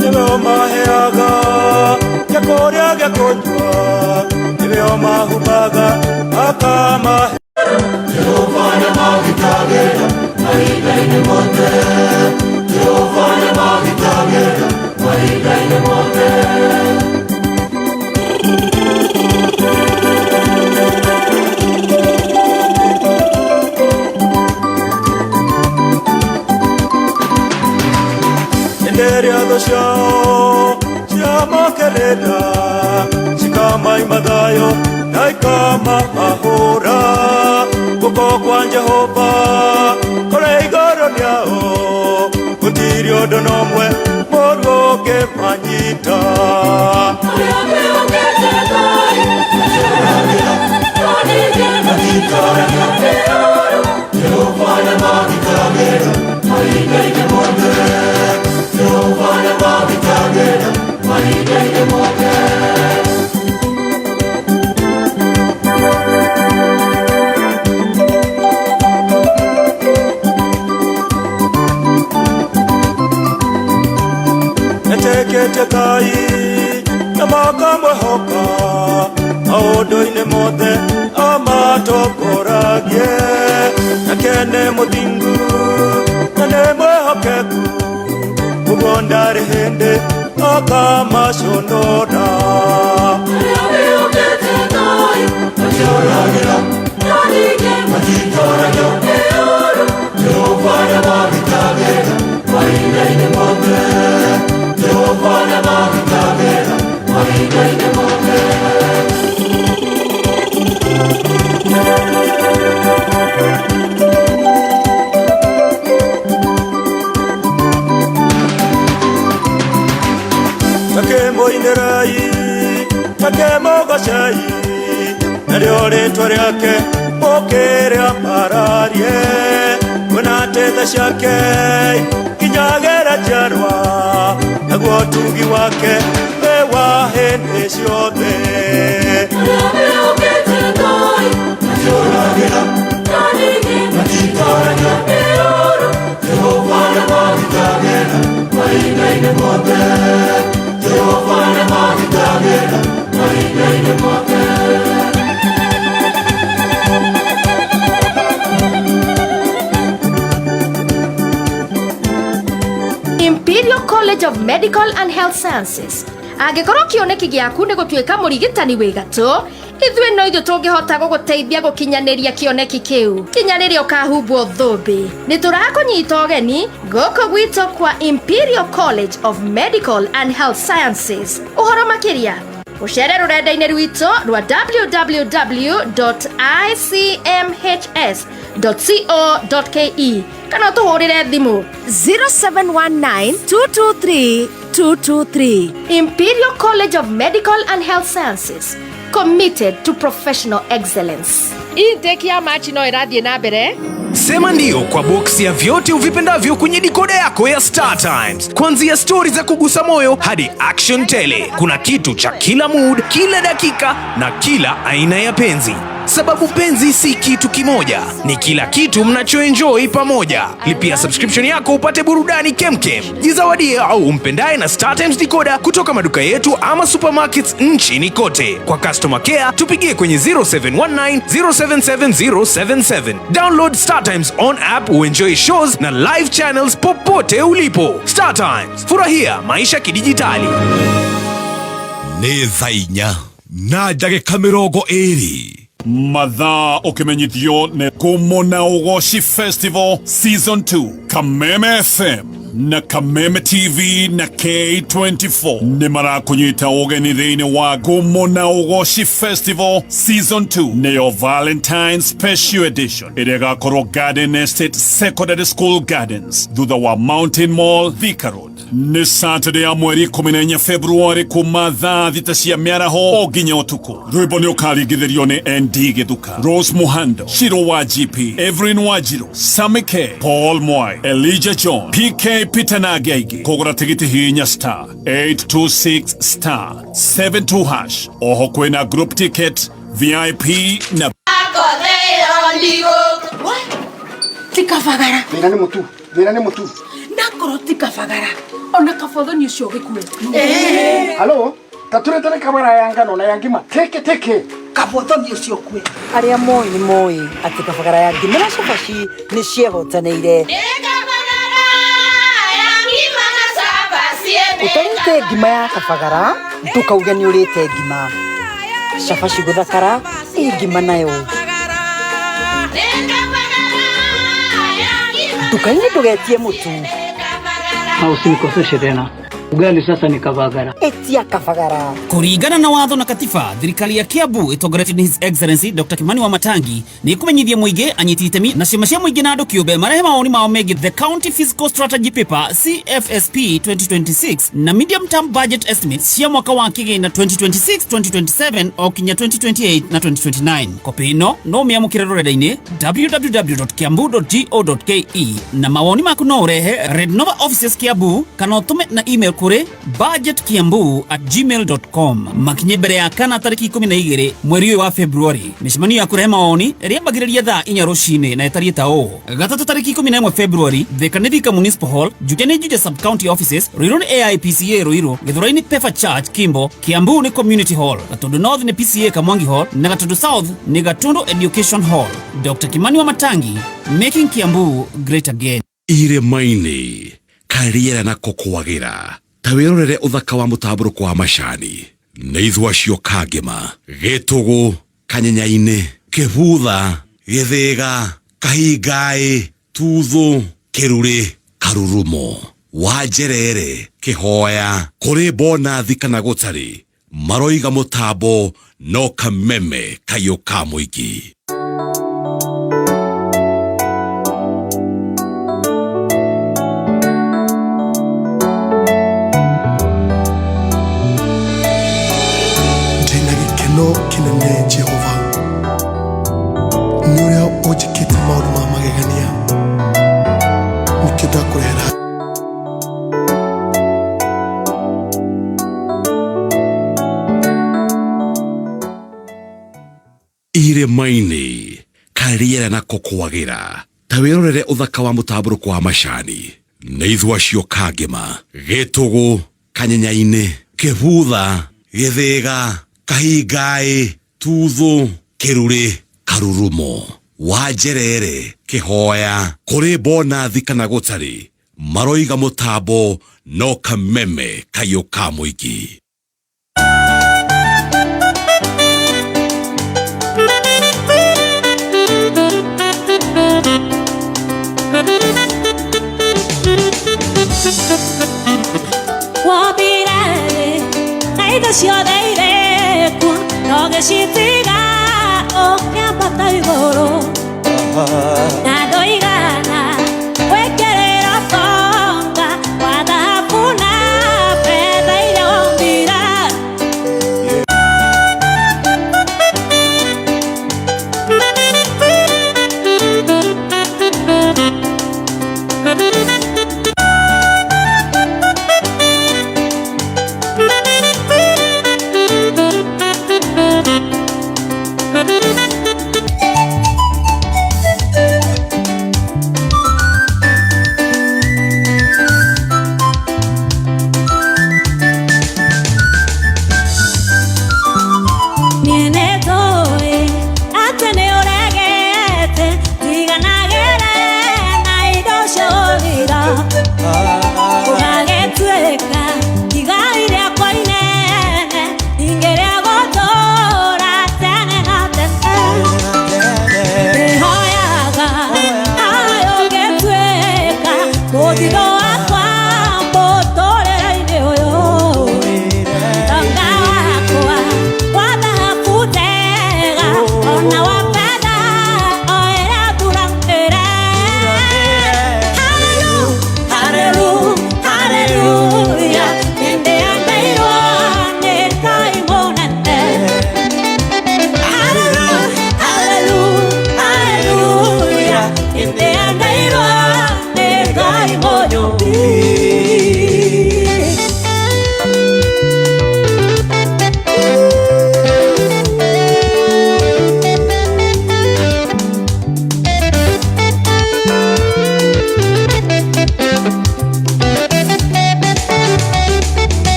Nĩwe ũmaheaga gĩa kũrĩa gĩa kũnyua, nĩwe ũmahumbaga akamahe. Jehova nĩmagitagĩra mahinda-inĩ mothe. Jehova nĩmagitagĩra mahinda-inĩ mothe. Hĩndĩ ĩrĩa thũ ciao ciamokerera, cikamaima thayũ na ikamahũra. Guoko kwa Jehova kũrĩ igũrũ rĩao, gũtirĩ ũndũ na ũmwe mũũru ũngĩmanyita. Arĩa mehokete Ngai matiũragĩra, no ningĩ matitooragio nĩ ũũru. Jehova nĩmagitagĩra mahinda-inĩ mothe. Jehova nĩmagitagĩra mahinda-inĩ mothe. Metĩkĩtie Ngai na makamwĩhoka maũndũ-inĩ mothe amatongoragie, nake nĩ mũthingu na nĩ mwĩhokeku, ũguo ndarĩ hĩndĩ akamaconora. Arĩa mehokete Ngai matiũragĩra, no ningĩ matitooragio nĩ ũũru. Jehova nĩmagitagĩra mahinda-inĩ mothe. Jehova nĩmagitagĩra mahinda-inĩ mothe. Takĩmũinĩrai, takĩmũgocei, narĩo rĩtwa rĩake mũkĩrĩambararie, kuona atĩ tha ciake nginyagĩra njiarwa, naguo ũtugi wake wĩ wa hĩndĩ ciothe. Arĩa mehokete Ngai matiũragĩra, no ningĩ matitooragio nĩ ũũru. Jehova nĩmagitagĩra mahinda-inĩ mothe. Jehova nĩmagitagĩra mahinda-inĩ mothe. Imperial College of Medical and Health Sciences. Angĩkorwo kĩoneki gĩaku nĩ gũtuĩka mũrigitani wĩ gatũ, ithuĩ no ithuĩ tũngĩhota gũgũteithia gũkinyanĩria kĩoneki kĩu kinya rĩrĩa ũkahumbwo thũmbĩ. Nĩ tũrakũnyita ũgeni gũkũ gwitũ kwa Imperial College of Medical and Health Sciences. Ũhoro makĩria ũcere rũrenda-inĩ rwitũ rwa www.icmhs.co.ke kana ũtũhũrĩre thimũ 0719 223 223. Imperial College of Medical and Health Sciences, committed to professional excellence. Intake ya Machi no ĩrathiĩ na mbere. Sema ndio kwa boksi ya vyote uvipendavyo kwenye dikoda yako ya Star Times. Kuanzia stori za kugusa moyo hadi action tele, kuna kitu cha kila mood, kila dakika na kila aina ya penzi. Sababu penzi si kitu kimoja, ni kila kitu mnachoenjoy pamoja. Lipia subscription yako upate burudani kemkem. Jizawadie au umpendaye na Star Times decoder kutoka maduka yetu ama supermarkets nchini kote. Kwa customer care tupigie kwenye 0719 077077. Download Star Times on app uenjoy shows na live channels popote ulipo. Star Times, furahia maisha kidijitali. Nĩ thaa 4 na ndagĩka 20. Mathaa ũkĩmenyithio nĩ Ngumo na Ũgoci Festival Season 2. Kameme FM na Kameme TV na K24 nĩ marakũnyita ũgeni thĩinĩ wa Ngumo na Ũgoci Festival Season 2, nĩyo Valentine Special Edition, ĩrĩa ĩgakorwo Garden Estate Secondary School Gardens, thutha wa Mountain Mall, Thika Road. Nĩ Saturday ya mweri 14 February kuma thaa 6 cia mĩaraho o nginya ũtukũ. Rwĩmbo nĩ ũkaringithĩrio nĩ ND Gĩthuka, Rose Muhando, Shiro wa GP, Evelyn Wanjiru, Sammy K, Paul Mwai, Elijah John, PK Peter na angĩ aingĩ. Kũgũra tigiti hihinya star 826 star 72 hash. Oho kwĩna group ticket, VIP na Tikabagara. Thĩna nĩ mũtu, thĩna nĩ mũtu. Nakorwo tikabagara. Ona kabothoni ũcio ũgĩkue. Halo, taturetere kabara ya ngano na ya ngima teke teke. Kabothoni ũcio ũkue. Arĩa moĩ nĩ moĩ atĩ kabagara ya ngima na cabaci nĩ ciehotanĩire. Ũtarĩte ngima ya kabagara ndũkauge nĩ ũrĩte ngima. Cabaci gũthakara ĩ ngima nayo. Nduka-inĩ ndũgetie mũtu. Na usinikoseshe tena. Ugali sasa ni kabagara. Etia kabagara. Kũringana na watho na katiba, thirikari ya Kiambu ĩtongoretio nĩ His Excellency Dr. Kimani Wamatangi nĩ ĩkũmenyithia mũingĩ, anyiti itemi na ciama cia mũingĩ na andũ kĩũmbe marehe mawoni mao megiĩ The County Fiscal Strategy Paper CFSP 2026 na Medium Term Budget Estimates cia mwaka wa kĩgĩna 2026-2027 o kinya 2028 na 2029. Kopĩ ĩno no ũmĩamũkĩre rũrenda-inĩ www.kiambu.go.ke na mawoni maku no ũrehe Rednova Offices Kiambu kana ũtũme na email kũrĩ budgetkiambu@gmail.com. Makinye mbere ya kana tarĩki 12 mweri ũyũ wa February. Mĩcemanio ya kũrehe mawoni ĩrĩambagĩrĩria thaa 4 rũcinĩ na ĩtariĩ ta ũũ: Gatatũ tarĩki 11 February, Thika nĩ Thika Municipal Hall, Juja nĩ Juja Sub County Offices, Ruiru nĩ AIPCA Ruiru, Gĩthũrai nĩ Pefa Church Kimbo, Kiambu nĩ Community Hall, Gatundu North nĩ PCA Kamwangi Hall na Gatundu South nĩ Gatundu Education Hall. Dr. Kimani Wamatangi, making Kiambu great again. Irĩma-inĩ karĩera nako kwagĩra ta wĩrorere ũthaka wa mũtambũrũko wa macani nĩ ithua cio kangĩma gĩtũgũ kanyenya-inĩ kĩbutha gĩthĩga kahingaĩ tuthũ kĩrurĩ karurumo wanjerere kĩhoya kũrĩ bonathi kana gũtarĩ maroiga mũtambo no kameme kayũ ka mũingĩ. Ndĩna gĩkeno kĩnene Jehova nĩ ũrĩa ũnjĩkĩte maũndũ ma magegania nĩkĩo ndakũrehera. Irĩma-inĩ karĩera nako kwagĩra ta wĩrorere ũthaka wa mũtambũrũko wa macani nĩ ithua cio kangĩma gĩtũgũ kanyenya-inĩ kĩbutha gĩthĩga kahingaĩ tuthũ kĩrurĩ karurumo wanjerere kĩhoya kũrĩ bonathi kana gũtarĩ maroiga mũtambo no kameme kayũ ka mũingĩ. Wobirere na indo ciothe irĩ kuo no gĩcitiga ũkĩambata igũrũ na ndũigana gwĩkĩrĩra ũtonga wa thahabu na betha iria wombire.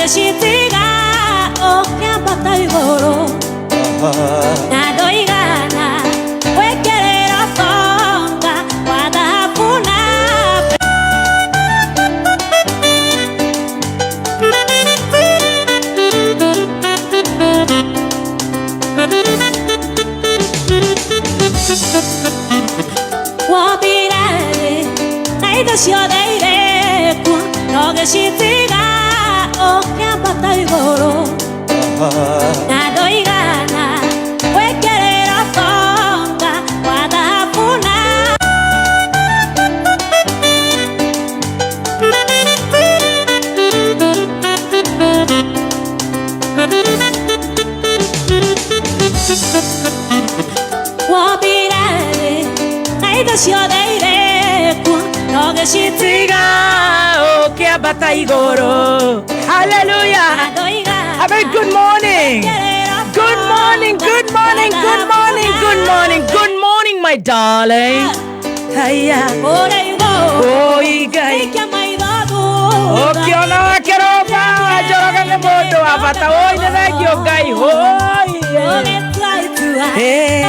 Ndũgĩcitiga ũkĩambata igũrũ na ndũigana gwĩkĩrĩra ũtonga wa thahabu na wombire thĩ na indo ciothe irĩ kuo ndũgĩcitiga ũkĩambata igũrũ na ndũigana gwĩkĩrĩra ũtonga wa thahabu na wombire thĩ na indo ciothe irĩ kuo ndũgĩcitiga ũkĩambata igũrũ. Hallelujah. A very good morning. Good morning, good morning, good morning, good morning, good morning, my darling. Haya. Oi, Ngai. Ũkĩona wakĩrũba Njoroge nĩ mũndũ wa bata. Oi, nĩ thengio Ngai. Oi. Eh.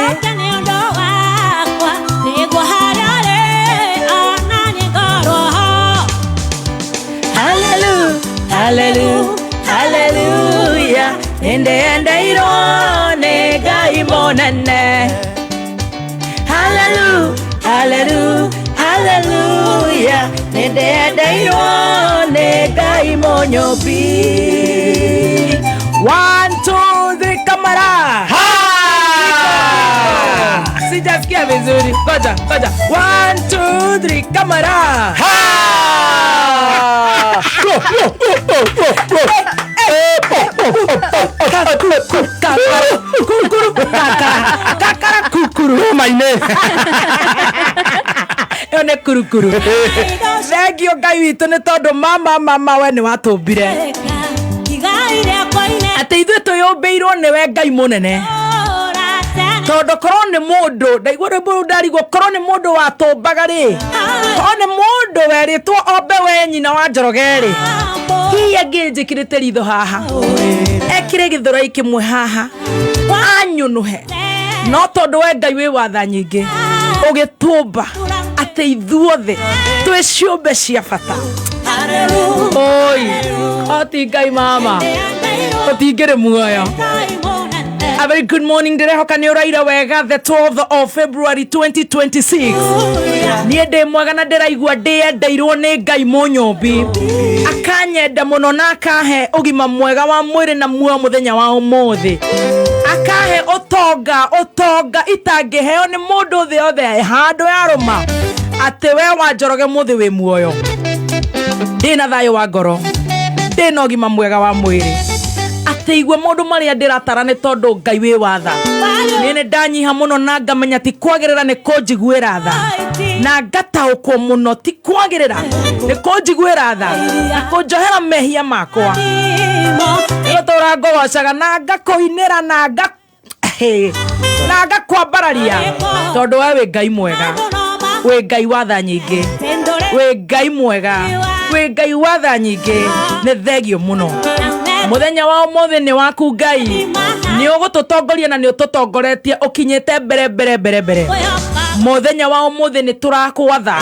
Hallelujah, hallelujah, hallelujah. Nĩndendeirwo nĩ Ngai mũnene. Hallelujah, hallelujah, hallelujah. Nĩndendeirwo nĩ Ngai mũnyũmbi. 1, 2, 3, kamera. Ha! Sijasikia vizuri. Ngoja, ngoja. 1, 2, 3, kamera. Ha! Ĩyo nĩ kurukuru. Thengio Ngai witũ nĩ tondũ mama mama we nĩ watũmbire atĩ ithuĩ twĩyũmbĩirwo nĩwe Ngai mũnene tondũ korwo nĩ mũndũ ndaigua rwĩmbo rũu ndarigwo korwo nĩ mũndũ watũmbaga rĩ korwo nĩ mũndũ werĩtwo ombe we nyina wa Njoroge rĩ hihi angĩnjĩkĩrĩte ritho haha ekĩre gĩthũrai kĩmwe haha anyũnũhe no tondũ we Ngai wĩ watha nyingĩ ũgĩtũmba atĩ ithuothe twĩ ciũmbe cia bata. Oi, oti Ngai mama ũtingĩrĩ muoyo. A very good morning, ndĩrehoka nĩ ũraira wega the 12th of February 2026. Niĩ ndĩ mwega na ndĩraigua ndĩendeirwo nĩ Ngai mũnyũmbi akanyenda mũno na akahe ũgima mwega wa mwĩrĩ na muoyo mũthenya wa ũmũthĩ akahe ũtonga ũtonga itangĩheo nĩ mũndũ thĩ yothe handũ yarũma atĩ we wa Njoroge mũthĩ wĩ muoyo ndĩna thayũ wa ngoro ndĩna ũgima mwega wa mwĩrĩ atĩ igue maũndũ marĩa ndĩratara nĩ tondũ Ngai wĩ watha. Niĩ nĩ ndanyiha mũno na ngamenya ti kwagĩrĩra nĩ kũnjiguĩra tha na ngataũkwo mũno ti kwagĩrĩra nĩ kũnjiguĩra tha na kũnjohera mehia makwa nĩgũtũra ngũgocaga na ngakũinĩra na na ngakwambararia tondũ we wĩ Ngai mwega wĩ Ngai wa tha nyingĩ wĩ Ngai mwega wĩ Ngai wa tha nyingĩ nĩ thengio mũno. Mũthenya wa ũmũthĩ nĩ waku Ngai nĩ ũgũtũtongoria na nĩ ũtũtongoretie ũkinyĩte mbere mbere mbere mbere. Mũthenya wa ũmũthĩ nĩ tũrakwatha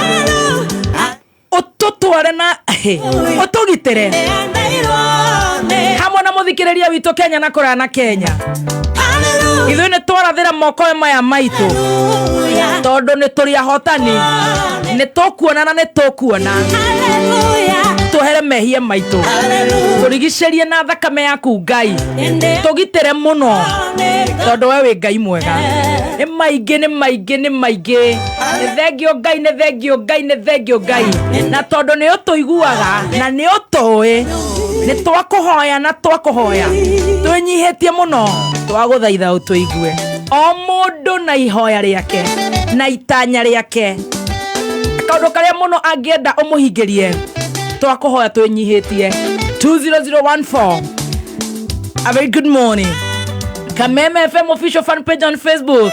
ũtũtware na ũtũgitĩre hamwe na mũthikĩrĩria witũ Kenya na kũraya na Kenya. Ithuĩ nĩ twarathĩra moko maya maitũ tondũ nĩ tũrĩ ahotani nĩ tũkuona na nĩ tũkuona tũhere mehia maitũ tũrigicĩrie na thakame yaku Ngai tũgitĩre mũno tondũ we wĩ Ngai mwega. Nĩ maingĩ nĩ maingĩ nĩ maingĩ nĩ thengio Ngai nĩ thengio Ngai nĩ thengio Ngai na tondũ nĩ ũtũiguaga na nĩ ũtũĩ nĩ twakũhoya na twakũhoya twĩnyihĩtie mũno twagũthaitha ũtũigue o mũndũ na ihoya rĩake na itanya rĩake kaũndũ karĩa mũno angĩenda ũmũhingĩrie twakũhoya twĩnyihĩtie. 20014. A very good morning. Kameme FM official fan page on Facebook.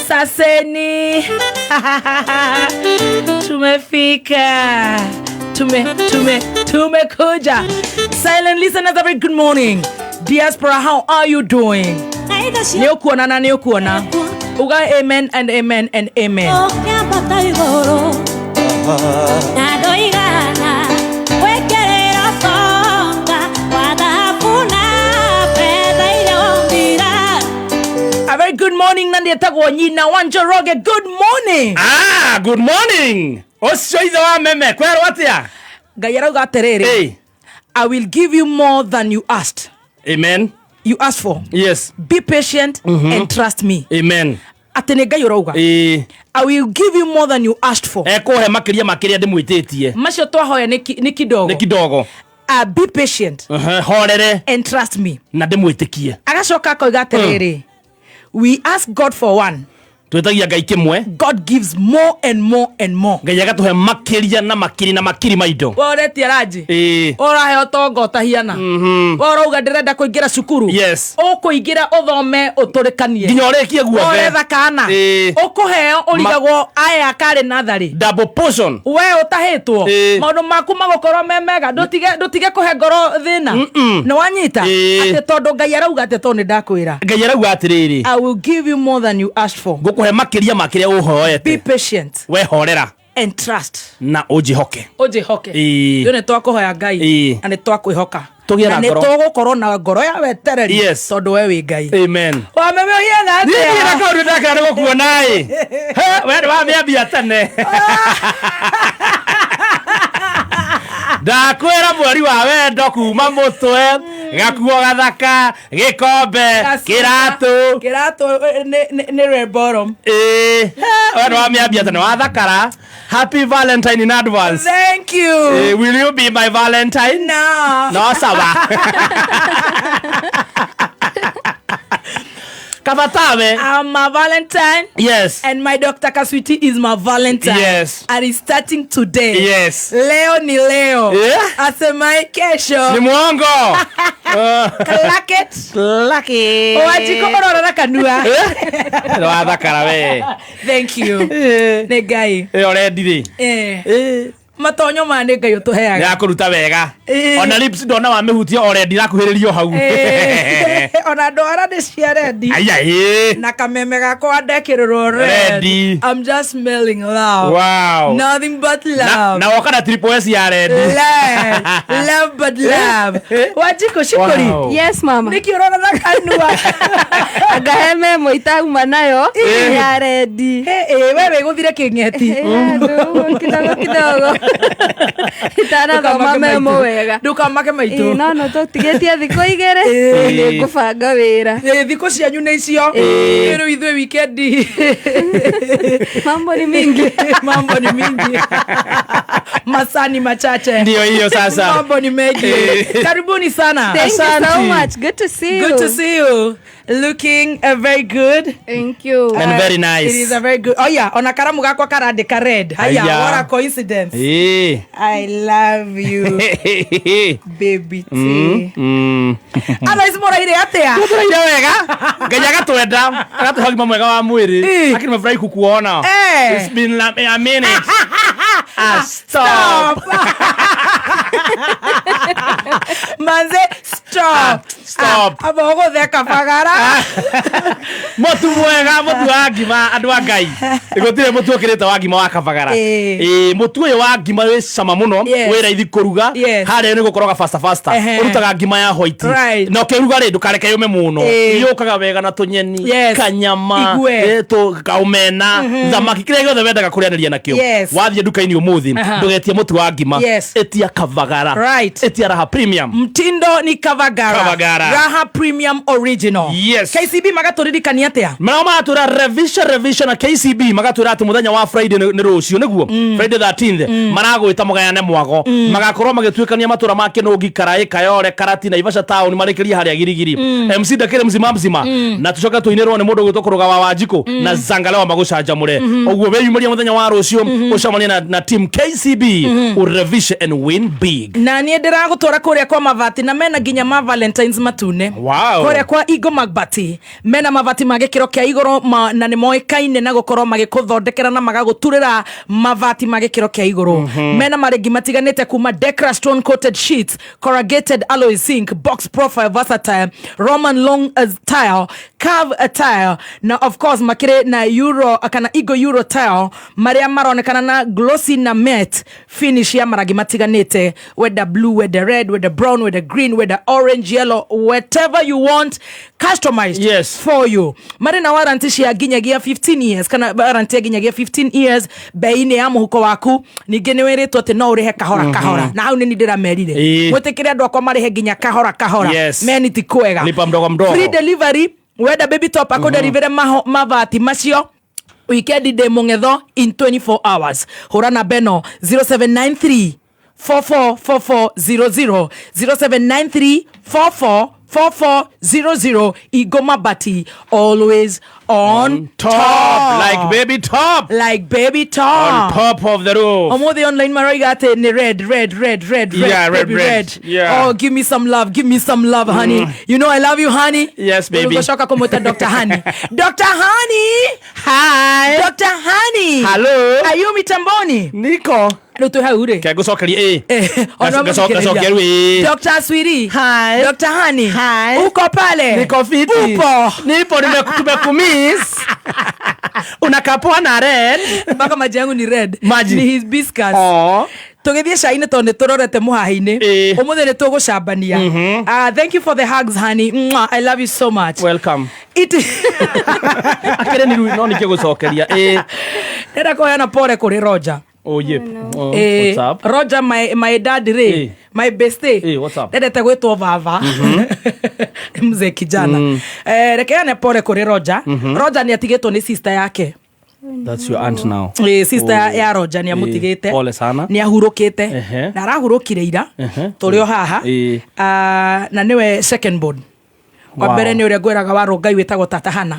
Saseni. Tumefika. tume tume tumekuja. Silent listeners, a very good morning. Diaspora, how are you doing? Nĩ ũkuona na nĩ ũkuona. Uga amen and amen and amen. Ũkĩambata igũrũ na ndoigana gwĩkĩrĩra ũtonga wa thahabu na betha iria wombire. A very good morning na ndĩtagwo nyina wa Njoroge. Good morning. Ah, good morning. Ũcio ithe wa meme, kwerwo atĩa? Ngai arauga atĩrĩrĩ, I will give you more than you asked. Amen. You asked for. Yes. Be patient and trust me. Amen. Atĩ nĩ Ngai ũrauga. Ĩĩ. I will give you more than you asked for. Ekũhe makĩria ma kĩrĩa ndĩmwĩtĩtie. Macio twahoya nĩ nĩ kidogo. Nĩ kidogo. Be patient. Horere. And trust me. Na ndĩmwĩtĩkie. Agacoka akoiga atĩrĩrĩ, we ask God for one. Twĩtagia Ngai kĩmwe. God gives more and more and more. Ngai agatũhe makĩria na makiri na makiri ma indo. We ũretia ranji. Ĩĩ. Ũraheo ũtonga ũtahiana. We ũrauga ndĩrenda kũingĩra cukuru. Yes. Ũkũingĩra ũthome ũtũrĩkanie. Nginya ũrĩkie guothe. Ũretha kana. Ĩĩ. Ũkũheo ũrigagwo aya karĩ natharĩ. Double portion. We ũtahĩtwo. Ĩĩ. Maũndũ maku magũkorwo me mega. Ndũtige kũhe ngoro thĩna. Nĩ wanyita? Ĩĩ. Atĩ tondũ Ngai arauga atĩ tondũ nĩ ndakwĩra. Ngai arauga atĩrĩrĩ. I will give you more than you asked for. Ngũkũhe makĩria ma kĩrĩa ũhoete. Be patient. We horera. And trust. Na ũnjĩhoke. Ũnjĩhoke. Ĩĩ. Ithuĩ nĩ twakũhoya Ngai. Ĩĩ. Na nĩ twakwĩhoka. Tũgĩe na Na nĩ ngoro. tũgũkorwo na ngoro ya wetereri. Yes. Tondũ we wĩ Ngai. Amen. Wameme ũhiana atĩa? Niĩ na kaũndũ ndakena nĩ gũkuona ĩ. He, we nĩ wamĩambia tene. Ndakwĩra mweri wa wendo kuma mũtwe, gakuo gathaka, gĩkombe, kĩratũ. Kĩratũ nĩ red bottom. Ĩĩ. We nĩ wamĩambia tene wathakara. Happy Valentine in advance. Thank you. Will you be my Valentine? No. No, sawa. Kabatawe. I'm a Valentine. Yes. And my Dr. Kaswiti is my Valentine. Yes. And it's starting today. Yes. Leo ni leo. Yeah. Asemai kesho. Ni mwongo. Clack it. Clack it. Wajiko orora kanua. Nĩ wathakara we. Thank you. Nĩ Ngai. Ĩyo rendi rĩ. Eh. Matonyo ma nĩ Ngai ũtũheaga. Nĩ akũruta wega. Eh. Ona lips ndona wamĩhutia already irakuhĩrĩrio hau. Eh. Ona ndwara nĩ cia rendi. Aya ĩ. Na kameme gakwa ndekĩrĩrwo red. Ready. I'm just smelling love. Wow. Nothing but love. Na woka na triple S ya rendi. Love. Love but love. Wajiko shikori. Wow. Yes, mama. Nĩkĩ ũrona na kanua? Anga he memo itauma nayo ya rendi. We wĩgũthire kĩng'eti. Kidogo kidogo. Itanathoma memo wega. Ndũkamake maitũ. Ĩĩ, no tũtigĩtie thikũ igĩrĩ nĩ ngũbanga wĩra. Thikũ cianyu nĩ icio. Rĩu ithuĩ wikendi. Mambo ni mingi. Mambo ni mingi. Masaa ni machache. Ndio hiyo sasa. Mambo ni mengi. Karibuni sana. Thank you so much. Good to see you. Good to see you. Looking very good. Thank you. And very nice. It is a very good. Oh yeah, ona karamu gakwa karandĩka red. Haya, Haya. what a coincidence. Ĩĩ. I love you. Baby T. Otherwise mũraire atĩa? Tũraire wega. Ngai agatwenda, agatũhe ũgima mwega wa mwĩrĩ. Lakini nimefurahi kukuona. Eh. It's been a minute. Ah, stop. Manze, stop. Stop. Amba ũgũtheka bagara. Mũtu mwega, mũtu wa ngima, andũ a Ngai. Gũtirĩ mũtu ũkĩrĩte wa ngima wa kabagara. Ĩĩ. Ĩĩ, mũtu ũyũ wa ngima wĩ cama mũno, Yes. wĩ raithi kũruga. Yes. Harĩa nĩ gũkoroga faster faster. Ehe. Ũrutaga ngima ya white. Right. Na ũkĩruga rĩ, ndũkareke yũme mũno. Ĩĩ. Yũkaga wega na tũnyeni, Yes. kanyama, Igue. kaũmena, thamaki, kĩrĩa gĩothe wendaga kũrĩanĩria nakĩo. Yes. Wathiĩ nduka-inĩ ũmũthĩ, Aha. ndũgetie mũtu wa ngima. Yes. Ĩtia kabagara. Right. Ĩtia Raha Premium. Mtindo ni Kavagara. Kavagara. Raha Premium Original. Yes. KCB magatũririkania atĩa? Nao magatwĩra revision revision na KCB magatwĩra atĩ mũthenya wa Friday nĩ rũciũ nĩguo Friday 13th maragwĩta mũgayane mwago magakorwo magĩtuĩkania matũra ma Kĩnũngi Karaĩ Kayore Karati Naivasha town marĩkĩrie harĩa Girigiri MC Ndakĩrĩ mzima mzima na tũcoke tũinĩrwo nĩ mũndũ ũgwĩtwo Kũrũga wa Wanjikũ na Zangalewa magũcanjamũre ũguo wĩyumĩrie mũthenya wa rũciũ ũcemanie na team KCB urevishe and win big. Na niĩ ndĩragũtwara kũrĩa kwa mabati na mena nginya ma Valentines matune. Wow. Kũrĩa kwa Ingo Magbati mena mabati ma gĩkĩro kĩa igũrũ na nĩ moĩkaine na gũkorwo magĩkũthondekera na magagũturĩra mabati ma gĩkĩro kĩa igũrũ. Mena marengi matiganĩte kuma Decra stone coated sheets, corrugated alloy zinc, box profile versatile, Roman long tile, curve tile, na of course makĩrĩ na euro kana Igo Euro tile marĩa maronekana na glossy na matte finish ya marangi matiganĩte, whether blue, whether red, whether brown, whether green, whether orange, yellow, whatever you want customized, yes, for you. Marĩ na warranty cia nginyagia 15 years kana warranty ya nginyagia 15 years bei-inĩ ya mũhuko waku. Ningĩ nĩ wĩrĩtwo atĩ no ũrĩhe kahora kahora, na hau nĩ ni ndĩramerire mwĩtĩkĩre andũ akwa marĩhe nginya kahora kahora. Meni ti kwega. Lipa mdogo mdogo. Free delivery, wenda Baby Top akũderivere mabati macio weekend ndĩ mũng'etho in 24 hours. Hũra na beno 0793 444400, 0793 444400. Igo Mabati, always on top. Like Baby Top. Like Baby Top. On top of the roof. Omothi online maroiga atĩ nĩ red, red, red, red, red. Yeah, red, baby, red. Red. Oh, give me some love, give me some love, honey. You know I love you, honey. Yes, baby. Ũgũcoka kũmwĩta Dr. Honey. Dr. Honey. Hi. Dr. Honey. Hello. Are you mitamboni? Niko. Rĩu twĩ hau rĩ. Ke ngũcokeria ĩ. Ona Ngacokia rĩu ĩ. Dr. Swiri. Hi. Dr. Honey. Hi. Uko pale? Niko fiti. Upo? Nipo, tumekumiss. Unakaa poa na red. Mpaka maji yangu ni red. Maji. Ni hibiscus. Oh. Tũgĩthiĩ cai-inĩ tondũ nĩ tũrorete mũhaha-inĩ. Ũmũthĩ nĩ tũgũcambania. Ah, thank you for the hugs, honey. Mwah, I love you so much. Welcome. It Akĩrĩ nĩ rĩu no nĩkĩo gũcokeria ĩ. Ndĩrenda kũheana pole kũrĩ Roger. Oh, yep. Oh, what's up? Roger, my dad rĩ, my bestie. What's up? Ndendete gwĩtwo baba. Nĩ mzee kijana. Reke heane pole kũrĩ Roger. Roger nĩ atigĩtwo nĩ sister yake. That's your aunt now. Sister Oh. ya Roger nĩ amũtigĩte. Pole sana. Nĩ ahurũkĩte. Na arahurũkire ira. Tũrĩ o haha. Ah, na nĩwe second born. Wa mbere nĩ ũrĩa ngwĩraga wa Rongai wĩtagwo Tata Hana.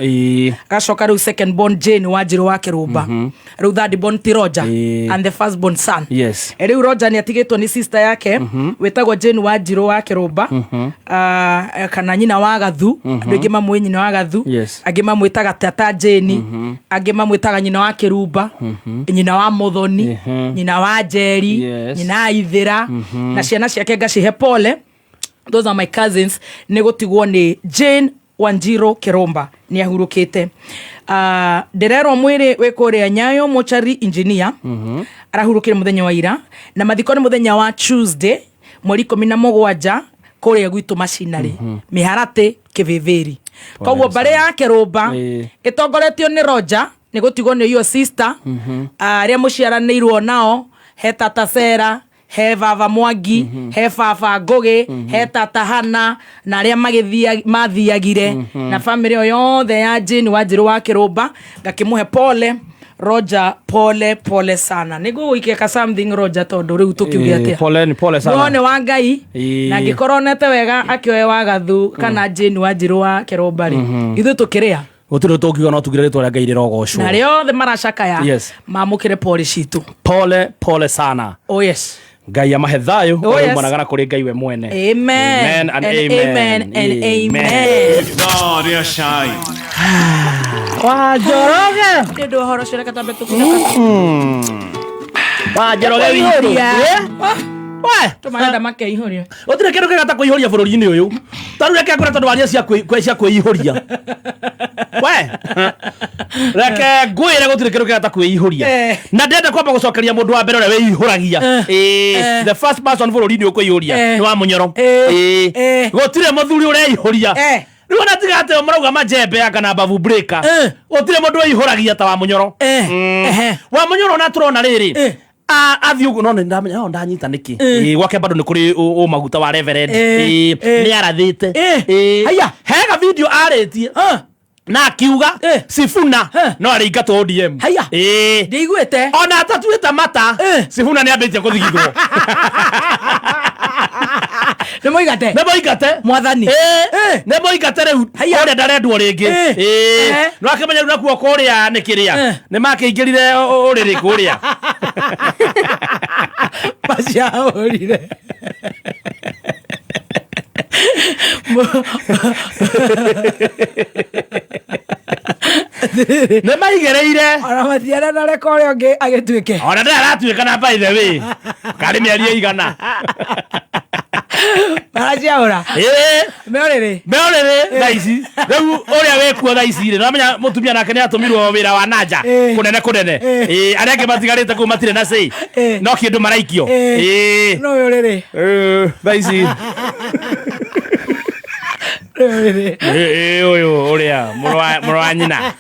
Agacoka rĩu second born Jane wa Njirũ wa Kĩrũmba. Rĩu third born ti Roger and the first born son. Rĩu Roger nĩ atigĩtwo nĩ sister yake wĩtagwo Jane wa Njirũ wa Kĩrũmba. Ah, kana nyina wa Gathu. Andũ aingĩ mamũĩ nyina wa Gathu. Angĩ mamwĩtaga Tata Jane. Angĩ mamwĩtaga nyina wa Kĩrumba. Nyina wa Muthoni. Nyina wa Njeri. Nyina wa Ithĩra. Na ciana ciake ngacihe pole. Those are my cousins. Nĩ gũtigwo nĩ Jane Wanjiro Kĩrũmba nĩ ahurũkĩte. Ndĩrerwo mwĩrĩ wĩ kũrĩa Nyayo Mochari engineer. Arahurũkire mũthenya wa ira na mathiko nĩ mũthenya wa Tuesday mweri 17 kũrĩa gwitũ macinarĩ mĩharatĩ kĩvĩvĩri. Koguo mbarĩ ya Kĩrũmba ĩtongoretio nĩ Roger nĩ gũtigwo nĩ iyo sister arĩa mũciaranĩirwo nao, he tata Sera, he baba Mwangi, he baba Ngũgĩ, he tata Hana na arĩa mathiagire na famĩlĩ ĩyo yothe ya Jane wa Njirũ wa Kĩrũmba. Ngakĩmũhe pole Roger, pole pole sana. Nĩ ngũgũikia something Roger tondũ rĩu tũkiuge atĩa. Pole ni pole sana. No nĩ wa Ngai na angĩkorwo onete wega akĩoe wa Gathu kana Jane wa Njirũ wa Kĩrũmba rĩ, ithuĩ tũkĩrĩa. Gũtirĩ tũngiuga no tugire rĩtwa rĩa Ngai rĩrogocwo. Na arĩa othe maracakaya mamũkĩre pole citũ. Pole pole sana. Oh yes. Ngai amahe thayũ Oh, ũrĩa yes. umanaga na kũrĩ Ngai we mwene. Amen. Amen and And amen. amen and amen. Ithaa rĩa cai. Wa Njoroge. Nĩ ũndũ wa ũhoro ũcio reke twambe tũkunĩke. Wa Njoroge witũ. Kũihũria. We. Tũmarenda makeihũria. Gũtirĩ kĩndũ kĩega ta kũihũria bũrũri-inĩ ũyũ. Ta rĩu reke ngwĩre tondũ waria cia kwĩihũria. We. Reke ngwĩre gũtirĩ kĩndũ kĩega ta kwĩihũria. Na ndĩrenda kwamba gũcokeria mũndũ wa mbere ũrĩa wĩihũragia. The first person bũrũri-inĩ ũyũ kwĩihũria nĩ wa Mũnyoro. Gũtirĩ mũthuri ũreihũria. Rĩu ona tiga atĩ marauga majembe anga na bavu breaker. Gũtirĩ mũndũ wĩihũragia ta wa Mũnyoro. Wa Mũnyoro ona tũrona rĩrĩ. Athiĩ ũguo no nĩ ndamenya no ndanyita nĩkĩ. Gwake bado nĩ kũrĩ ũ maguta wa reverend. Nĩ arathĩte. Haya. Hega video arĩtie. Na akiuga Sifuna no arĩingatwo ODM. Haya. Ndĩiguĩte. Ona atatuĩte mata Sifuna nĩ ambĩtie kũthigithwo. Nĩ mũigate. Nĩ mũigate. Mwathani. Nĩ mũigate rĩu. Kũrĩa ndarendwo rĩngĩ. No akĩmenya rĩu nakuo kũrĩa nĩ kĩrĩa. Nĩ makĩingĩrire ũrĩrĩ kũrĩa. Maciahũrire. Nĩ maigereire. Ona matiara na reka ũrĩa ũngĩ agĩtuĩke. Ona ndĩ aratuĩka na by the way. Karĩ mĩeri ĩigana. Maraciaũra. Ĩĩ. Meorĩrĩ. Meorĩrĩ thaa ici. Rĩu ũrĩa wĩkuo thaa ici rĩ, nĩwamenya mũtumia nake nĩ atũmirwo wĩra wa nanja kũnene kũnene. Ĩĩ, arĩa angĩ matigarĩte kũu matirĩ na say. No kĩndũ maraikio. Ĩĩ. No ũyũ rĩrĩ. Thaa ici. Rĩrĩ. Ĩĩ, ũyũ ũrĩa mũrũ wa nyina.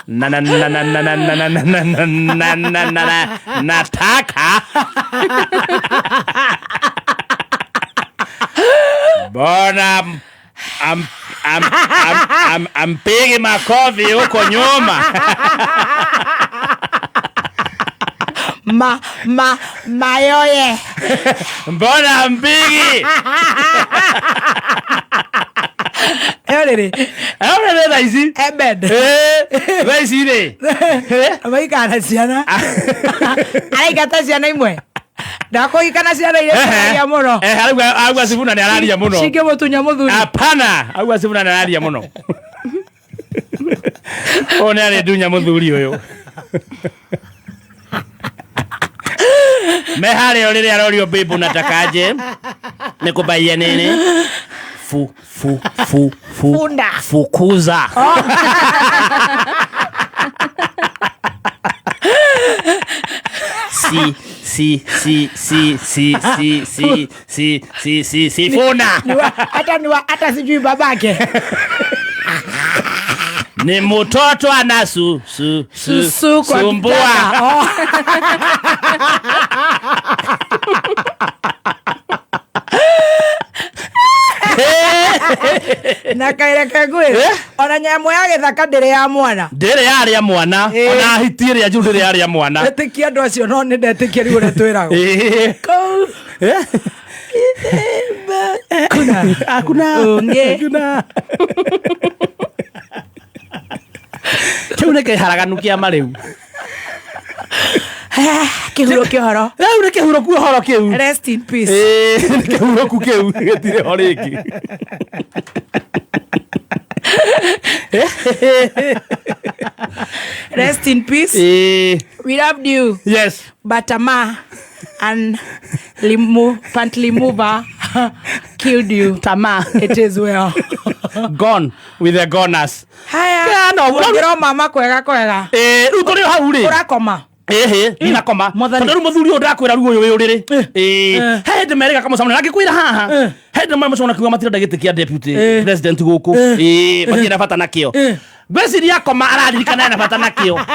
Na na na na na na na na na na na na na na nataka mbona ampigi makofi huko nyuma. Ma ma mayoye. Mbona ampigi? Erere. Erere thaa ici. Ebed. Thaa ici rĩ. Maikara ciana. Araingata ciana imwe. Ndakũhikana ciana iria ciraria mũno. Arauga Sifuna nĩ araria mũno. Cingĩmũtunya mũthuri. Hapana, arauga Sifuna nĩ araria mũno. Ũyũ nĩ arĩndunya mũthuri ũyũ. Me harĩa rĩrĩa arorio babe unatakaje? Nikubaie nini? Fu fu fu fu Funda. Fukuza. Si si si si si si si si si si Sifuna. Hata ni hata sijui babake. Ni mtoto ana su su su Susu kwa sumbua. kitanda. Oh. Na kaireke ngwĩre ona nyamũ ya gĩthaka ndĩrĩ ya mwana. Ndĩrĩ yarĩa mwana. Ona hiti ĩrĩa njũru ndĩrĩ yarĩa mwana. Etĩkia andũ acio no nĩ ndetĩkia rĩu ũrĩa twĩragwo. Kũu. Kuna. Hakuna. Ũngĩ. Hakuna. Kĩu nĩ kĩharaganu kĩa marĩu. Kĩhuro kĩa ũhoro. Rĩu nĩ kĩhuro ku ũhoro kĩu. Rest in peace. Nĩ kĩhuro ku kĩu gĩtirĩ ho rĩngĩ. Rest in peace. We loved you. Yes. But Tama and Limu, Pant Limuva killed you. Tama. It is well. Gone with the goners. Haya. No, Ũngĩrwo mama kwega kwega. Rĩu tũrĩ o hau rĩ. Ũrakoma. Ĩhĩ, ndinakoma. Tondũ rĩu mũthuri ũyũ ndakwĩra rĩu ũyũ wĩ ũrĩrĩ. Ĩĩ, he hĩndĩ merĩga kamũcamano na ngĩkwĩra haha. He hĩndĩ mamũcamano kiuga matirenda gĩtĩ kĩa deputy president gũkũ. Ĩĩ, matirĩ na bata nakĩo. Ngwĩciria akoma araririkana ena bata nakĩo.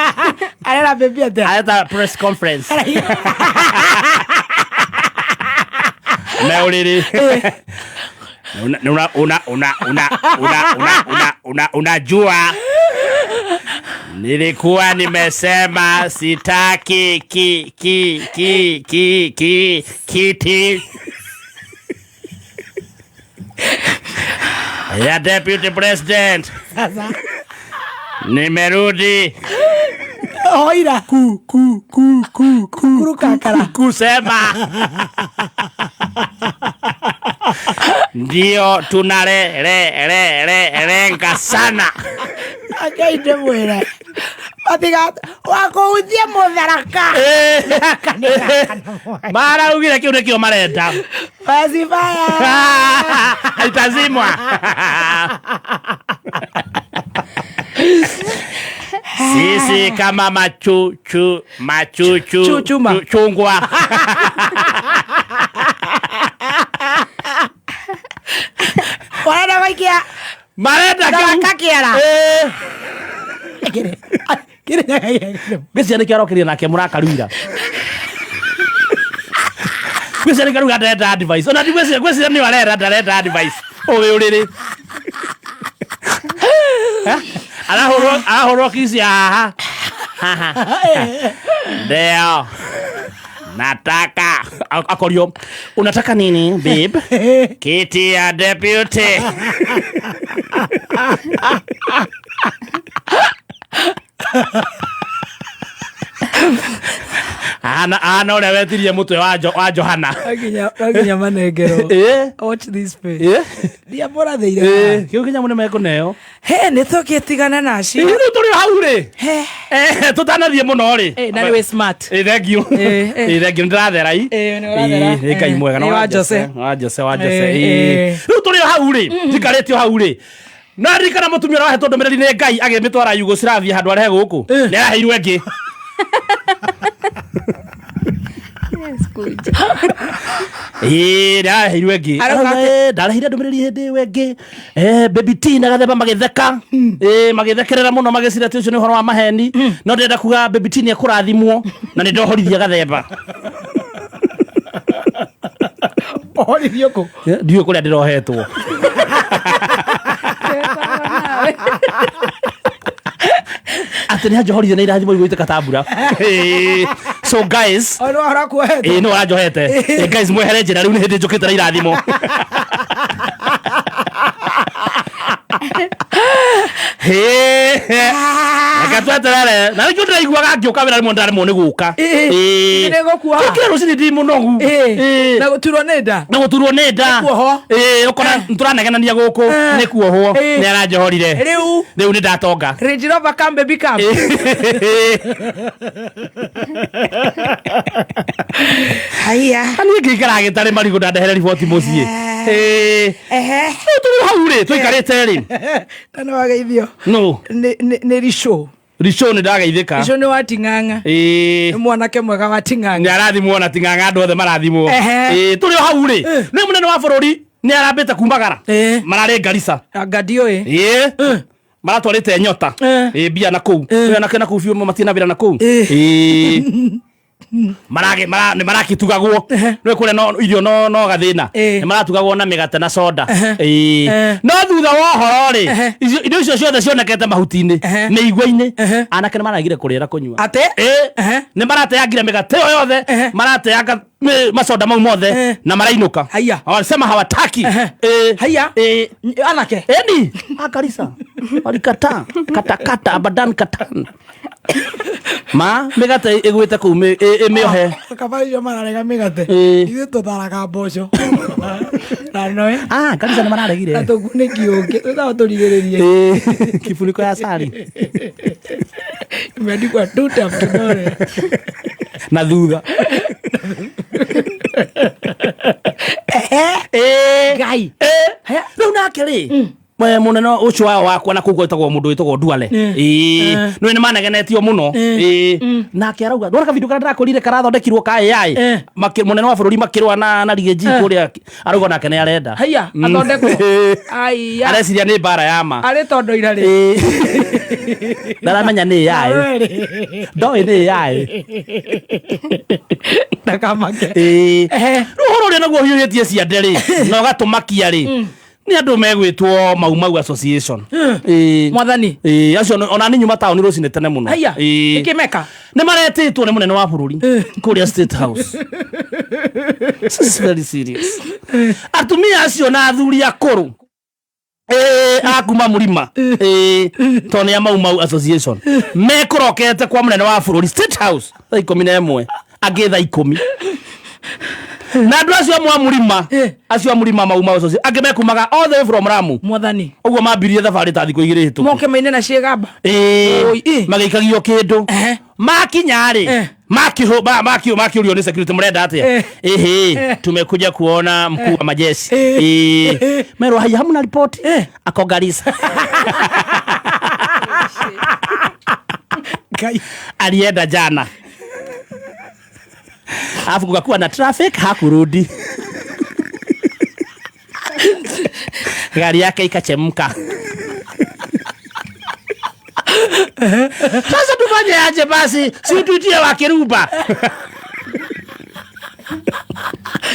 Arera baby atĩa? Areta press conference. Me ũrĩrĩ. Una una una una una una una una unajua nilikuwa nimesema sitaki ki ki ki ki ki kiti ya deputy president. Sasa nimerudi oira ku ku ku ku ku kurukakara kusema ndio tunare re re re renga sana. Akai ndĩmwĩre matiga wakũhutia mũtharaka. Maraugire kĩu nĩkĩo marenda. Pacifaya. Itazimwa. Sisi kama machuchu machuchu Chuchuma. Chungwa. Warenda gũikia Marenda tharaka kĩara. Ngwĩciria nĩkĩo arokĩrire nake mũrakaruira. Ngwĩciria nĩkĩo aruga ndarenda advice. Ona ndigwĩciria ngwĩciria nĩwe arera ndarenda advice. Ũyũ ũrĩrĩ. Arahũrwo kici haha. Haha. Ndio. Nataka akorio unataka nini babe? Kiti ya deputy. Ana ũrĩa wetirie mũtwe wa Johana. No nginya manengerwo. Ĩ. Watch this space. Ĩ. Ndiamũrathĩire. Ĩ, kĩu kĩnyamũ nĩ mekũneo. He, nĩ tũgĩtigana na acio. Rĩu tũrĩ o hau rĩ. Tũtanathiĩ mũno rĩ. Eh, na nĩ wĩ smart. Ĩ, thank you. Eh, eh. Ĩ, thank you, nĩndĩrathera i. Ĩ, nĩ ũrathera. Ĩ, nĩ Ngai mwega. Nĩ wa Jose. Wa Jose, wa Jose. Eh, Ĩ. eh. Rĩu tũrĩ o hau rĩ, njikarĩte o hau rĩ. No ririkana mũtumia ũrĩa wahetwo ndũmĩrĩri nĩ Ngai agĩmĩtwara Yugoslavia handũ arehe gũkũ. Nĩ araheirwo ĩngĩ. Ĩĩ, nĩ araheirwo ĩngĩ. Arauga Arauga, "Ĩ, ndareheire ndũmĩrĩri hĩndĩ ĩyo ĩngĩ. Baby T na Gathemba magĩtheka. Ĩĩ, magĩthekerera mũno magĩciria atĩ ũcio nĩ ũhoro wa maheni. No ndĩrenda kuga Baby T nĩ ekũrathimwo na nĩ ndohorithia Gathemba. Ohorithio kũ? Ndiũĩ kũrĩa ndĩrohetwo. Atĩ nĩ anjohorithia na irathimo igũitĩka ta mbura. Ĩĩ. So guys, O, nĩ ũrakuohete. ĩĩ no aranjohete. Ĩĩ, guys mwehere njĩra rĩu nĩ hĩndĩ njũkĩte na irathimo. Reke tweterere na nĩkĩo ndĩraiguaga ngĩũka wĩra rĩmwe ndaremwo nĩ gũka. Ĩĩ. Nĩgũkuoha. Njũkire rũcinĩ ndĩ mũnogu. Ĩĩ. Na gũturwo nĩ nda. Na gũturwo nĩ nda. Nĩ kuohwo. Ĩĩ, ũkona tũranegenania gũkũ nĩ kuohwo. Ĩĩ. Nĩ aranjohorire. Rĩu. Rĩu nĩ ndatonga. Range Rover come baby come. Haya. Niĩ ngĩikara gĩtarĩ marigũ ndandehere riboti mũciĩ. Ĩĩ. Rĩu tũrĩ hau rĩ tũikarĩte rĩ. Na nĩ wageithio. No. Nĩ Rico. Rico nĩ ndageithĩka. Rico nĩ wa Ting'ang'a. Ĩĩ. Nĩ mwanake mwega wa Ting'ang'a. Nĩ arathimwo na Ting'ang'a andũ othe marathimwo. Ehe. Ĩĩ, tũrĩ o hau rĩ. Nĩ mũnene wa bũrũri nĩ arambĩte kumagara. Mararĩ Garissa. Anga ndiũĩ. Ĩĩ. Maratwarĩte nyota. Ĩĩ, mbia na kũu. Nĩ anake na kũu biũ matirĩ na wĩra na kũu. Ĩĩ. Marage mara nĩ marakĩtugagwo. Nĩ kũrĩa no irio no gathĩna. Nĩ maratugagwo na mĩgate na soda. Ĩĩ. No thutha wa ũhoro rĩ, indo icio ciothe cionekete mahuti-inĩ, mĩigua-inĩ. Anake nĩ maragire kũrĩa na kũnyua. Atĩ? Ĩĩ. Nĩ marateangire mĩgate ĩyo yothe, marateanga masoda mau mothe na marainũka. Haya. Wanasema hawataki. Ĩĩ. Haya. Ĩĩ. Anake. Eni. Ah, Garissa. Walikataa. Katakata abadan katan. Ma mĩgate ĩgwĩte kũu ĩmĩohe. Kaba icio mararega mĩgate. Ĩĩ. Ithuĩ tũtharaga mboco. Na noe. Ah, Garissa nĩ mararegire. Na tũkunĩki ũngĩ. Tũtao tũrigĩrĩrie. Ĩĩ. Kifuniko ya cari. Imeandikwa tuta kidole. Na thutha. Ĩĩ. Ngai. Ĩĩ. Rĩu nake rĩ mũnene ũcio wao wakwa na kũu gwĩtagwo mũndũ wĩtagwo Duale. Ĩĩ. Nĩ nĩ manegenetio mũno. Ĩĩ. Nake arauga ndona kavideo karĩa ndĩrakũrire karathondekirwo ka AI. Mũnene wa bũrũri makĩrũa na Riggy kũrĩa arauga nake nĩ arenda. Haya, athondekwo. Aiya. Areciria nĩ mbara ya ma. Arĩ tondũ ira rĩ. Ndaramenya nĩ AI. Ndoĩ nĩ AI. Ndakamake. Ĩĩ. Rĩu ũhoro ũrĩa naguo ũhiũhĩtie ciande rĩ na ũgatũmakia rĩ nĩ andũ megwĩtwo Mau Mau Association. Ĩĩ. Mwathani. Ĩĩ, acio ona nĩ nyuma taũni rũcinĩ tene mũno. Haya. Ĩĩ. Ĩkĩmeka. Nĩ maretĩtwo nĩ mũnene wa bũrũri kũrĩa State House. This is very serious. Atumia acio na athuri akũrũ a kuma mũrima tondũ nĩ a Mau Mau Association mekũrokete kwa mũnene wa bũrũri State House thaa 11 angĩ thaa 10 na andũ acio amwe a mũrima acio a mũrima Mau Mau Association angĩ mekumaga all the way from Lamu. Mwathani. Ũguo mambirie thabarĩ ta thikũ 2 hĩtũku. Moke maine na ciĩgamba. Ĩĩ. Magĩikagio kĩndũ. Makinya rĩ makĩũrio nĩ security mũrenda atĩa? Ĩhĩ, tumekuja kuona mkuu wa majeshi. Ĩĩ. Merwo haya hamna ripoti. Ako Garissa. Alienda jana. Alafu kukakuwa na traffic hakurudi. Gari yake ikachemka. Sasa tufanye aje basi? Si tuitie wa Kiruba.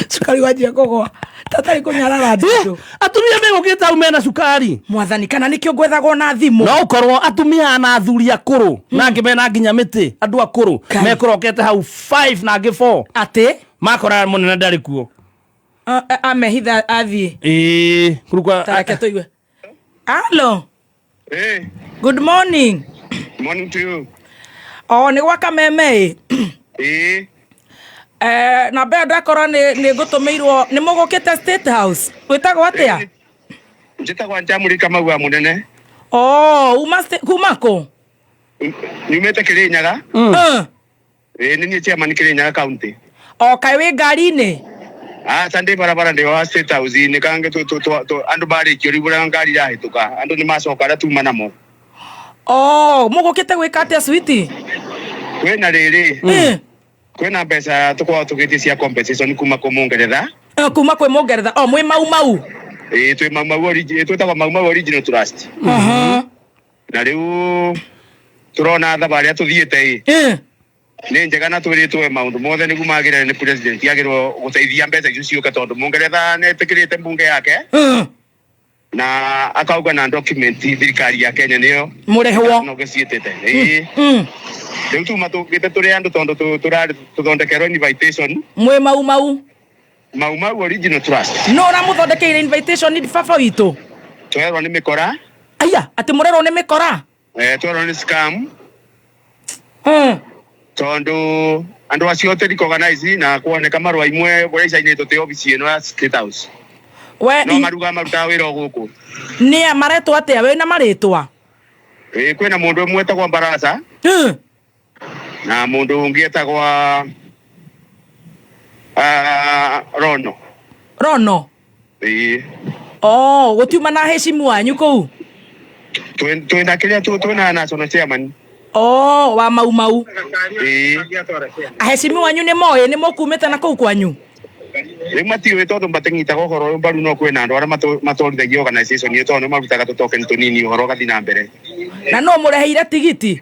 Cukari wanjia kũgũa. Tatarĩ kũnyarara nditũ. Atumia megũkĩte hau mena cukari. Mwathani, kana nĩkĩo gwethagwo na thimũ. No ũkorwo atumia na athuri akũrũ na angĩ mena nginya mĩtĩ andũ akũrũ mekũrokete hau 5 na angĩ 4. Atĩ? Makora mũnene ndarĩ kuo. Amehitha athiĩ. Ĩĩ, kurukwa. Tareke tũigue. Hello. Hey. Good morning. Morning to you. Oh, nĩ gwa Kameme ĩ. Ĩĩ. Namba ĩyo ndakorwo nĩ ngũtũmĩirwo nĩ mũgũkĩte State House. Wĩtagwo atĩa? Njĩtagwo Njamũri Kamau wa Mũnene. Oh, uma kuma kũ? Nyumĩte Kĩrĩnyaga. Ĩĩ nĩ niĩ chairman Kĩrĩnyaga county. O kaĩ wĩ ngari-inĩ? Aca ndĩ barabara ndĩ wa State House inĩ kange andũ marĩkio rĩu ũrĩa ngari irahĩtũka andũ nĩ macoka arĩa tuma namo. Oh, mũgũkĩte gwĩka atĩa switi? Kwĩna rĩrĩ. Kwĩna mbeca tũkoragwo tũgĩtie cia compensation kuma kwĩ Mũngeretha. Kuma kwĩ Mũngeretha. O mwĩ Mau Mau. Ĩĩ twĩ Mau Mau original, twĩtagwo Mau Mau Original Trust. Na rĩu tũrona thabarĩ ĩrĩa tũthiĩte ĩ nĩ njega na twĩrĩtwo maũndũ mothe nĩguo magĩrĩre nĩ president agĩrĩirwo gũteithia mbeca icio ciũke tondũ Mũngeretha nĩ etĩkĩrĩte mbunge yake na akauga na document thirikari ya Kenya nĩyo Mũrĩhwo. no gĩciĩtĩte. Ĩĩ rĩu tuma tũkĩte tũrĩ andũ tondũ tũrarĩ tũthondekerwo invitation. Mwĩ Mau Mau. Mau Mau Original Trust. No ũramũthondekeire invitation nĩ baba witũ? Twerwo nĩ mĩkora. Aya, atĩ mũrerwo nĩ mĩkora? Twerwo nĩ scam. Tondũ andũ acio tũrĩ organize na kuoneka marũa imwe kũrĩa icainĩtwo tĩ obici ĩno ya State House. We no maruga marutaga wĩra o gũkũ. Nĩa maretwo atĩa wĩna marĩtwa? Ĩĩ kwĩna mũndũ ũmwe etagwo Barasa na mũndũ ũngĩ etagwo Rono. Rono? Ĩĩ. Oh, gũtiuma na heshimu wanyu kũu? Twĩna kĩrĩa twĩna national chairman. Oh, wa Mau Mau. Ĩĩ. Aheshimiwa wanyu nĩ moĩ nĩ mũkumĩte na kũu kwanyu? Rĩu matiũĩ tondũ matinyitaga ũhoro ũyũ mbaru no kwĩna andũ arĩa matwarithagia organization ĩyo tondũ nĩ marutaga tũtoken tũnini ũhoro ũgathiĩ na mbere. Na no mũreheire tigiti?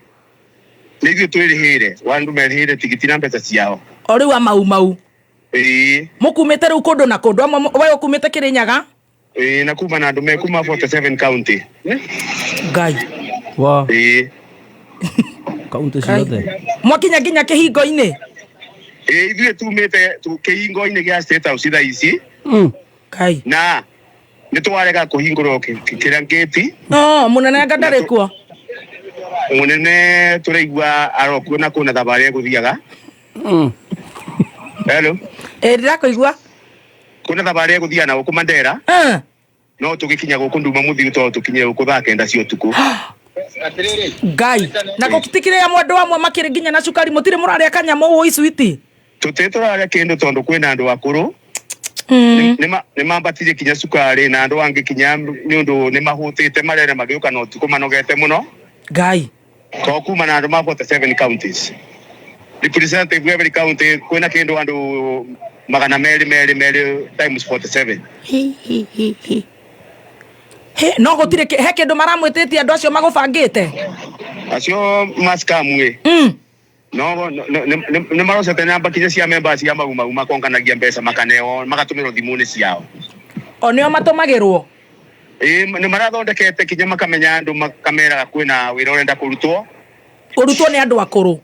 Nĩ ithuĩ twĩrĩhĩire, andũ merĩhĩire tigiti na mbeca ciao. O rĩu a Mau Mau. Ĩĩ. Mũkumĩte rĩu kũndũ na kũndũ amwe we ũkumĩte Kĩrĩnyaga? Ĩĩ na kuma na andũ me kuma 47 county. Ngai. Wa. Ĩĩ. Kaunti ciothe. Mwakinya nginya kĩhingo-inĩ? Ĩĩ ithuĩ tumĩte kĩhingo-inĩ gĩa State House thaa ici. Ngai. Na nĩ twarega kũhingũrwo kĩrĩa gate. No, mũnene anga ndarĩ kuo. Mũnene tũraigua arokuo na kwĩna thabarĩ egũthiaga. Hello. Ĩĩ ndĩrakũigua. Kwĩna thabarĩ egũthiaga na gũkũ Mandera. No tũgĩkinya gũkũ nduma mũthiu tondũ tũkinyire gũkũ thaa 9 cia ũtukũ. Ngai. Na gũtikĩrĩ amwe andũ amwe makĩrĩ nginya na cukari mũtirĩ mũrarĩa kanyamũ ũũ icwiti? Tũtirĩ tũrarĩa kĩndũ tondũ kwĩna andũ akũrũ. Nĩ mambatirie kinya cukari na andũ angĩ kinya nĩ ũndũ nĩ mahũtĩte marere magĩũka na ũtukũ manogete mũno. Ngai. To kuma na andũ ma 47 counties. Representative every county kwĩna kĩndũ andũ magana merĩ merĩ merĩ times 47. He, no gũtirĩ he kĩndũ maramwĩtĩtie andũ acio magũbangĩte? Acio mascam ĩ. No nĩ marocete namba kinya cia members cia Mau Mau makonganagia mbeca makaneo magatũmĩrwo thimũ-inĩ ciao. O nĩo matũmagĩrwo? Ĩĩ nĩ marathondekete kinya makamenya andũ makameraga kwĩna wĩra ũrenda kũrutwo. Ũrutwo nĩ andũ akũrũ?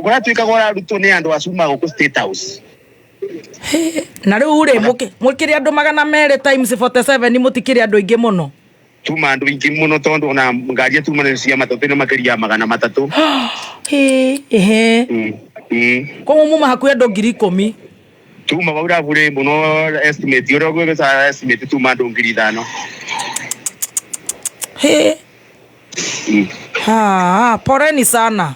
Ũratuĩkaga ũrarutwo nĩ andũ acio ma gũkũ State House. Na rĩu rĩ mũkĩrĩ andũ 200 times 47 mũtikĩrĩ andũ aingĩ mũno? Tuma andũ aingĩ mũno tondũ ona ngari tuma nĩ cia matatũ nĩ makĩria ya 300. Ehe. Koguo muma hakuhĩ andũ 10,000. Tuma vau ravurĩ mũno estimate ũrĩa ũgwĩca estimate tuma andũ 5,000. He. Ha, poleni sana.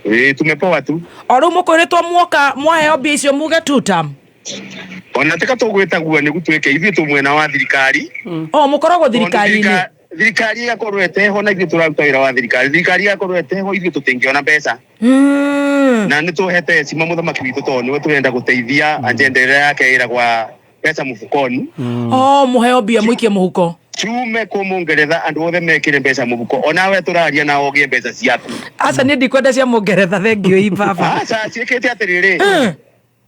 Ĩĩ tumepoa tu. O rĩu mũkwĩrĩtwo muoka mwaheo mbia icio muge tutam. Ona tika tũgwĩtagua nĩguo twĩke ithuĩ twĩ mwena wa thirikari. O mũkoragwo thirikari-inĩ. Thirikari ĩgakorwo ĩteho na ithuĩ tũraruta wĩra wa thirikari. Thirikari ĩgakorwo ĩteho ithuĩ tũtingĩona mbeca. Na nĩ tũhete heshima mũthamaki witũ tondũ nĩwe tũrenda gũteithia agenda ĩrĩa yake ĩragwa mbeca mũbukoni. O mũheo mbia mũikie mũhuko. Tume kũ Mũngeretha andũ othe mekĩre mbeca mũhuko onawe tũraria na ũgĩe mbeca ciaku. Aca niĩ ndikwenda cia Mũngeretha thengiũ i baba. Aca ciĩkĩte atĩrĩrĩ.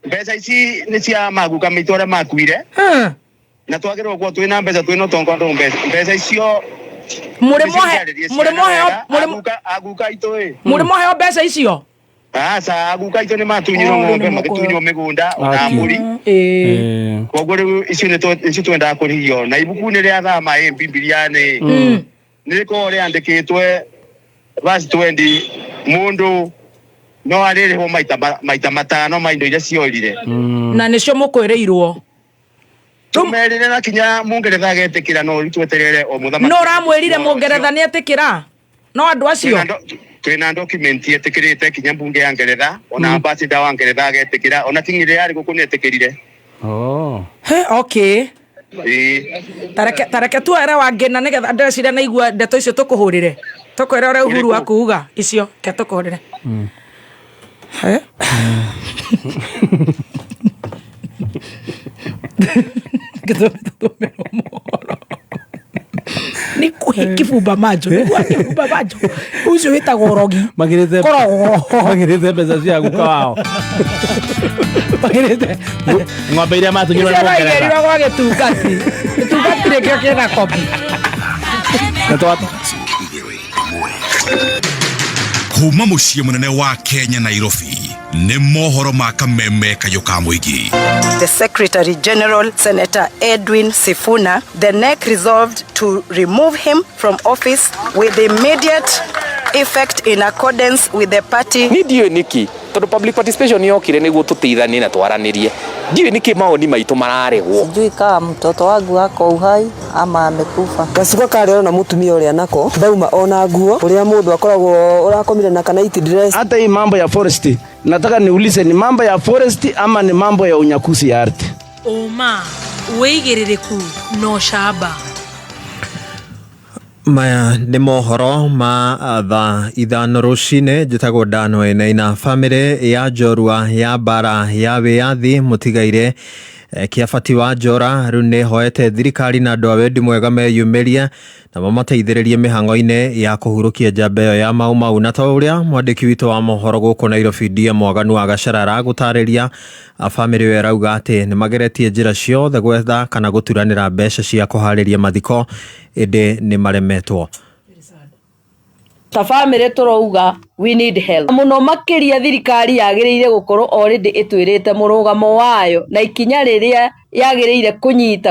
Mbeca ici nĩ cia maguka maitũ arĩa makuire. Na twagĩrĩirwo gũkorwo twĩna mbeca twĩna ũtonga andũ mbeca icio aguka aitũ ĩ. Mũrĩ mwaheo mbeca icio? Aca aguka aitũ nĩ matunyirwo ng'ombe magĩtunywo mĩgũnda ona mbũri. Koguo rĩu icio nĩcio twendaga kũrĩhio na ibuku-inĩ rĩa thama ĩ Bibilia-inĩ nĩ rĩkoragwo rĩandĩkĩtwe verse 20 mũndũ No arĩrĩhwo maita matano ma indo iria ciorire. Na nĩcio mũkwĩrĩirwo. Tũmerire na kinya Mũngeretha agetĩkĩra, no rĩu tweterere o mũthamaki. No ũramwĩrire Mũngeretha nĩ etĩkĩra no andũ acio? Twĩna document etĩkĩrĩte, kinya mbunge ya Ngeretha, ona ambassador wa Ngeretha agetĩkĩra, ona king ĩrĩa yarĩ gũkũ nĩ etĩkĩrire. Oh. He, okay. Ĩĩ. Tareke tuoere wangĩ na nĩgetha ndĩreciria na igua ndeto icio tũkũhũrĩre, tũkwĩre ũrĩa Uhuru akuuga icio ke tũkũhũrĩre. He? Nĩ kũhe kibumba macho, nĩguo kibumba macho ũcio wĩtagwo ũrogi. Magirite. Kũrogwo. Magirite mbeca cia guka wao. Magirite ng'ombe iria matunyirwo nĩ icio no Mũngeretha. igerirwo gwa gĩtungati, gĩtungati nĩkĩo kĩna kobi. Na Kuma mũciĩ mũnene wa Kenya, Nairobi, nĩ mohoro ma Kameme kayũ ka mũingĩ. The Secretary General, Senator Edwin Sifuna, the NEC resolved to remove him from office with immediate effect in accordance with the party. Ni ndiũĩ nĩkĩ, tondũ public participation yokire nĩguo tũteithanie na twaranĩrie, ndiũĩ nĩkĩ mawoni maitũ mararegwo. Sijui kama mtoto wangu ako uhai ama amekufa. Gacuka karĩ ona mũtumia ũrĩa nako ndauma ona nguo ũrĩa mũndũ akoragwo ũrakomire na kana dress. Hata hii mambo ya forest nataka niulize, ni mambo ya forest ama ni mambo ya unyakuzi ya ardhi? Ũma, wĩigĩrĩrĩku na ũcamba. Maya nĩ mohoro ma thaa 5 rũcinĩ. Njĩtagwo Dan Wainaina. Bamĩrĩ ya njorua ya mbara ya wĩyathi mũtigaire Kĩabati wa Njora rĩu nĩ hoete thirikari na andũ a wendi mwega meyumĩrie na mamateithĩrĩrie mĩhang'o-inĩ ya kũhurũkia njamba ĩyo ya Mau Mau. Na ta ũrĩa mwandĩki witũ wa mohoro gũkũ Nairobi DM Mwaganu wa Gacara aragũtarĩria, bamĩrĩ ĩyo ĩrauga atĩ nĩ mageretie njĩra ciothe gwetha kana gũturanĩra mbeca cia kũharĩria mathiko, ĩndĩ nĩ maremetwo. Ta bamĩrĩ tũrauga we need help mũno makĩria. Thirikari yagĩrĩire gũkorwo already ĩtwĩrĩte mũrũgamo wayo na ikinya rĩrĩa yagĩrĩire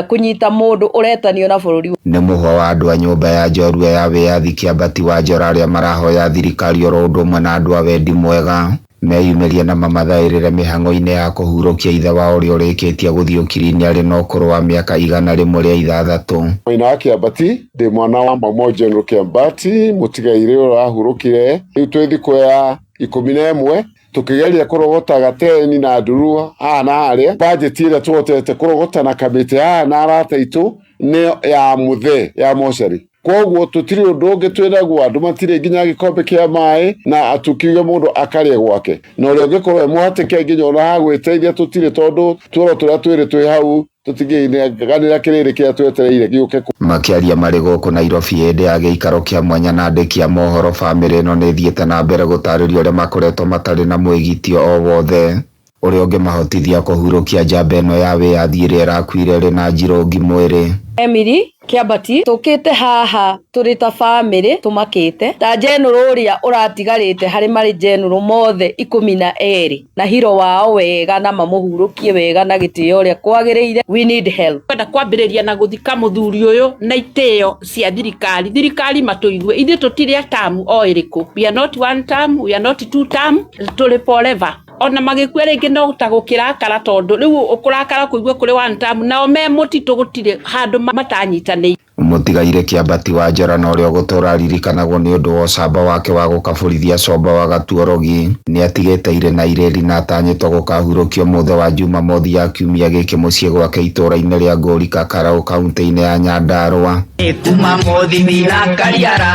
kũnyita mũndũ ũretanio na bũrũri. Nĩ mũhwa wa andũ a nyũmba ya njorua ya wĩyathi Kĩambati wa Njora arĩa marahoya thirikari oro ũndũ ũmwe na andũ a wendi mwega meyumĩrie na mamathaĩrĩre mĩhang'o-inĩ ya kũhurũkia ithe wao ũrĩa ũrĩkĩtie gũthiĩ ũkiri-inĩ arĩ na ũkũrũ wa mĩaka 106. Maina wa Kĩambati, ndĩ mwana wa Mamo General Kĩambati mũtigairĩ ũrahurũkire. Rĩu twĩ thikũ ya 11 tũkĩgeria kũrogota gateni na nduru haha na harĩa. Bajeti ĩrĩa tũhotete kũrogota na kamĩtĩ haha na arata aitũ nĩ ya mũthee ya mocarĩ, koguo tũtirĩ ũndũ ũngĩ twĩnaguo. Andũ matirĩ nginya gĩkombe kĩa maĩ na tũkiuge mũndũ akarĩe gwake, na ũrĩa ũngĩkorwo e mũhatĩke nginya ona ha gwĩteithia tũtirĩ, tondũ tuoro tũrĩa twĩrĩ twĩ hau tũtingĩganĩra kĩrĩrĩ kĩrĩa twetereire gĩũke. Makĩaria marĩ gũkũ Nairobi hĩndĩ ya gĩikaro kĩa mwanya na andĩki a mohoro, bamĩrĩ ĩno nĩ ĩthiĩte na mbere gũtarĩria ũrĩa makoretwo matarĩ na mwĩgitio o wothe ũrĩa ũngĩmahotithia kũhurũkia njamba ĩno ya wĩyathi ĩrĩa ĩrakuire ĩrĩ na njirũngi mwĩrĩ. Emily Kĩambati, tũkĩte haha tũrĩ ta bamĩrĩ tũmakĩte ta general ũrĩa ũratigarĩte harĩ marĩ general mothe 12 na hiro wao wega na mamũhurũkie wega na gĩtĩo ũrĩa kwagĩrĩire. We need help. Kwenda kwambĩrĩria na gũthika mũthuri ũyũ na itĩo cia thirikari, thirikari matũigue ithuĩ tũtirĩ a term o ĩrĩkũ. We are not one term, we are not two term, tũrĩ forever. Ona magĩkua rĩngĩ no ta gũkĩrakara, tondũ rĩu ũkũrakara kũigua kũrĩ one term, nao me mũtitũ gũtirĩ handũ matanyitanĩire. Mũtigairĩ Kĩambati wa Njora na ũrĩa ũgũtũra aririkanagwo nĩ ũndũ wa ũcamba wake wa gũkabũrithia comba wa Gatuorogi nĩ atigĩte irĩ na irĩri na atanyĩtwo gũkahurũkio mũthĩ wa Jumamothi ya kiumia gĩkĩ mũciĩ gwake itũũra-inĩ rĩa Ngũrika Karaũ kaunti-inĩ ya Nyandarua. Kuma mũthimi na kariara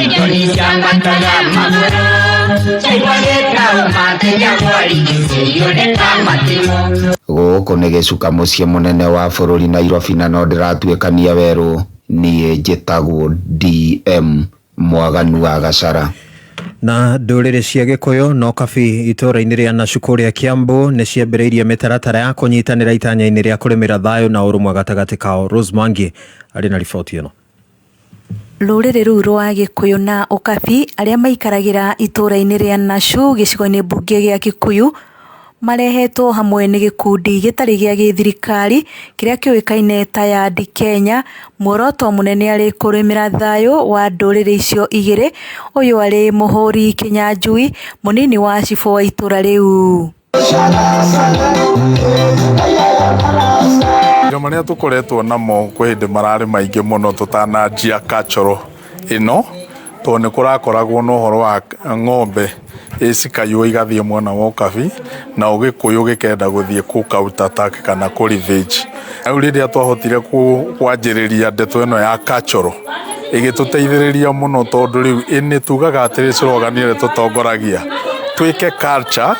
njoni ciambataga magũrũ Gũkũ nĩ gĩcuka mũciĩ mũnene wa bũrũri Nairobi, na no ndĩratuĩkania werũ. Niĩ njĩtagwo DM Mwaganu wa Gacara. Na ndũrĩrĩ cia Gĩkũyũ no Kabi itũũra-inĩ rĩa Nacu kũrĩa Kiambu nĩ ciambĩrĩirie mĩtaratara ya kũnyitanĩra itanya-inĩ rĩa kũrĩmĩra thayũ na ũrũmwe gatagatĩ kao. Rose Mwangi arĩ na riboti ĩno. Rũrĩrĩ rũu rwa Gĩkũyũ na Ũkabi arĩa maikaragĩra itũũra-inĩ rĩa Nacu gĩcigo-inĩ mbunge gĩa Kikuyu Marehetwo hamwe nĩ gĩkundi gĩtarĩ gĩa gĩthirikari kĩrĩa kĩũĩkaine ta Yard Kenya, muoroto mũnene arĩ kũrũmĩra thayũ wa ndũrĩrĩ icio igĩrĩ, ũyũ arĩ Mũhũri Kĩnyanjui, mũnini wa cibũ wa itũra rĩu. Mathĩna marĩa tũkoretwo namo kwĩ hĩndĩ mararĩ maingĩ mũno tũtananjia cultural ĩno tondũ nĩ kũrakoragwo na ũhoro wa ng'ombe cikaywo igathiĩ mwena wa ũkabi na ũgĩkũyũ gĩkenda gũthiĩ kũ counter attack kana kũ revenge. Rĩu rĩrĩa twahotire kwanjĩrĩria ndeto ĩno ya cultural ĩgĩtũteithĩrĩria mũno tondũ rĩu nĩ tugaga atĩrĩ slogan ĩrĩa tũtongoragia twĩke culture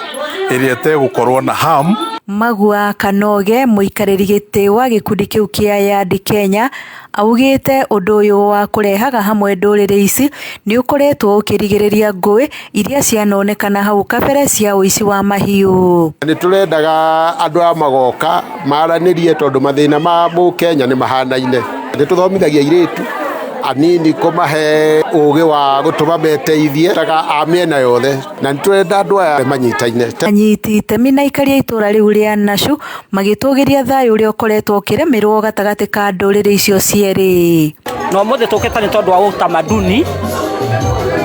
ĩrĩa ĩtegũkorwo na harm. Magua Kanoge, mũikarĩri gĩtĩ wa gĩkundi kĩu kĩa Yard Kenya, augĩte ũndũ ũyũ wa kũrehaga hamwe ndũrĩrĩ ici nĩ ũkoretwo ũkĩrigĩrĩria ngũĩ iria cianonekana hau kabere cia ũici wa mahiũ. Nĩ tũrendaga andũ aya magoka maranĩrie tondũ mathĩna ma mũkenya nĩ mahanaine. Nĩ tũthomithagia airĩtu anini kũmahe ũgĩ wa gũtũma meteithie taga a mĩena yothe na nĩ tũrenda andũ aya manyitaine. Anyiti itemi na aikari a itũra rĩu rĩa Nashu magĩtũgĩria thayũ ũrĩa ũkoretwo ũkĩrĩmĩrwo gatagatĩ ka ndũrĩrĩ icio cierĩ. Na ũmũthĩ tũkĩte nĩ tondũ wa utamaduni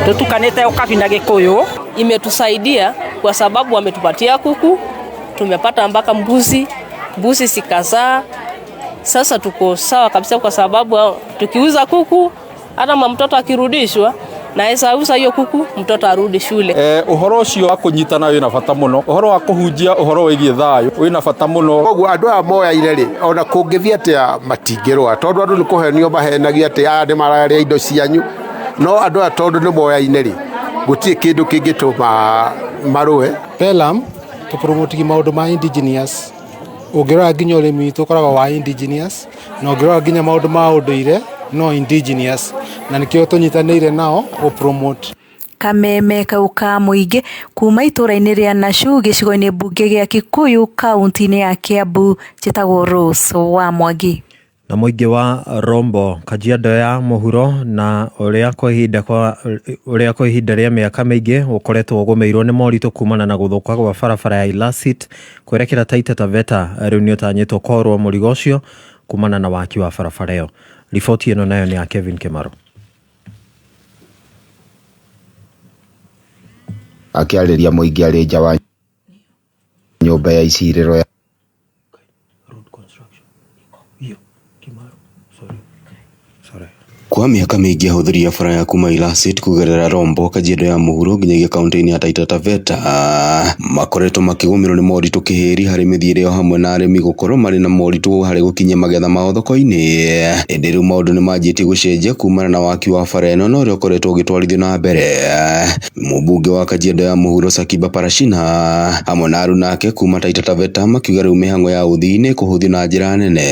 tũtukanĩte ũkabi na Gĩkũyũ. Imetusaidia kwa sababu wametupatia kuku, tumepata mpaka mbuzi, mbuzi zikazaa. Sasa tuko sawa kabisa kwa sababu tukiuza kuku hata mtoto akirudishwa naweza uza hiyo kuku mtoto arudi shule. Uhoro ucio wa kunyitana wina bata muno, uhoro wa kuhunjia uhoro wigie thayo wina bata muno. Koguo andu aya moyaire ri ona kungithia atia matingirwa tondu andu ni kuhenio mahenagia ati aya ni mararia indo cianyu, no andu aya tondu ni moyaine ri gutie kindu kingituma marue. Pelam tupromotigi maundu ma indigenous, ungirora nginya urimi witu ukoragwo wa indigenous, na ungirora nginya maundu ma unduire no indigenous, na nikio tunyitanĩire nao gũ promote. Kameme kau ka mũingĩ kuma itũra-inĩ rĩa Nashu gĩcigo-inĩ mbunge gĩa Kikuyu kaunti-inĩ ya Kiambu, njĩtagwo Rose wa Mwangi. Na mũingĩ wa Rombo Kajiado ya mũhuro na ũrĩa kwa ihinda rĩa mĩaka mĩingĩ ũkoretwo ũgũmĩirwo nĩ moritũ kumana na gũthũka gwa barabara ya Ilasit kwerekera Taita Taveta rĩu nĩ ũtanyĩtwo kũhorwo mũrigo ũcio kumana na waki wa barabara ĩyo. Riboti ĩno nayo nĩ ya Kevin Kimaro. Akĩarĩria mũingĩ arĩ nja wa nyũmba ya icirĩro ya Kwa miaka mĩingĩ ahũthĩri a bara ya kuma Ilasit kũgerera Rombo Kajiado ya mũhuro nginyagia kaunti-inĩ ya Taita Taveta makoretwo makĩgũmĩrwo nĩ moritũ kĩhĩri harĩ mĩthiĩre o hamwe na arĩmi gũkorwo marĩ na moritũ harĩ gũkinyia magetha mao thoko-inĩ. Ĩndĩ rĩu maũndũ nĩmanjĩtie gũcenjia kumana na waki wa bara ĩno na ũrĩa ũkoretwo ũgĩtwarithio na mbere. Mũmbunge wa Kajiado ya mũhuro Sakiba Parashina hamwe na aruna ake kuma Taita Taveta makiuga rĩu mĩhang'o ya ũthii nĩ ĩkũhũthio na njĩra nene.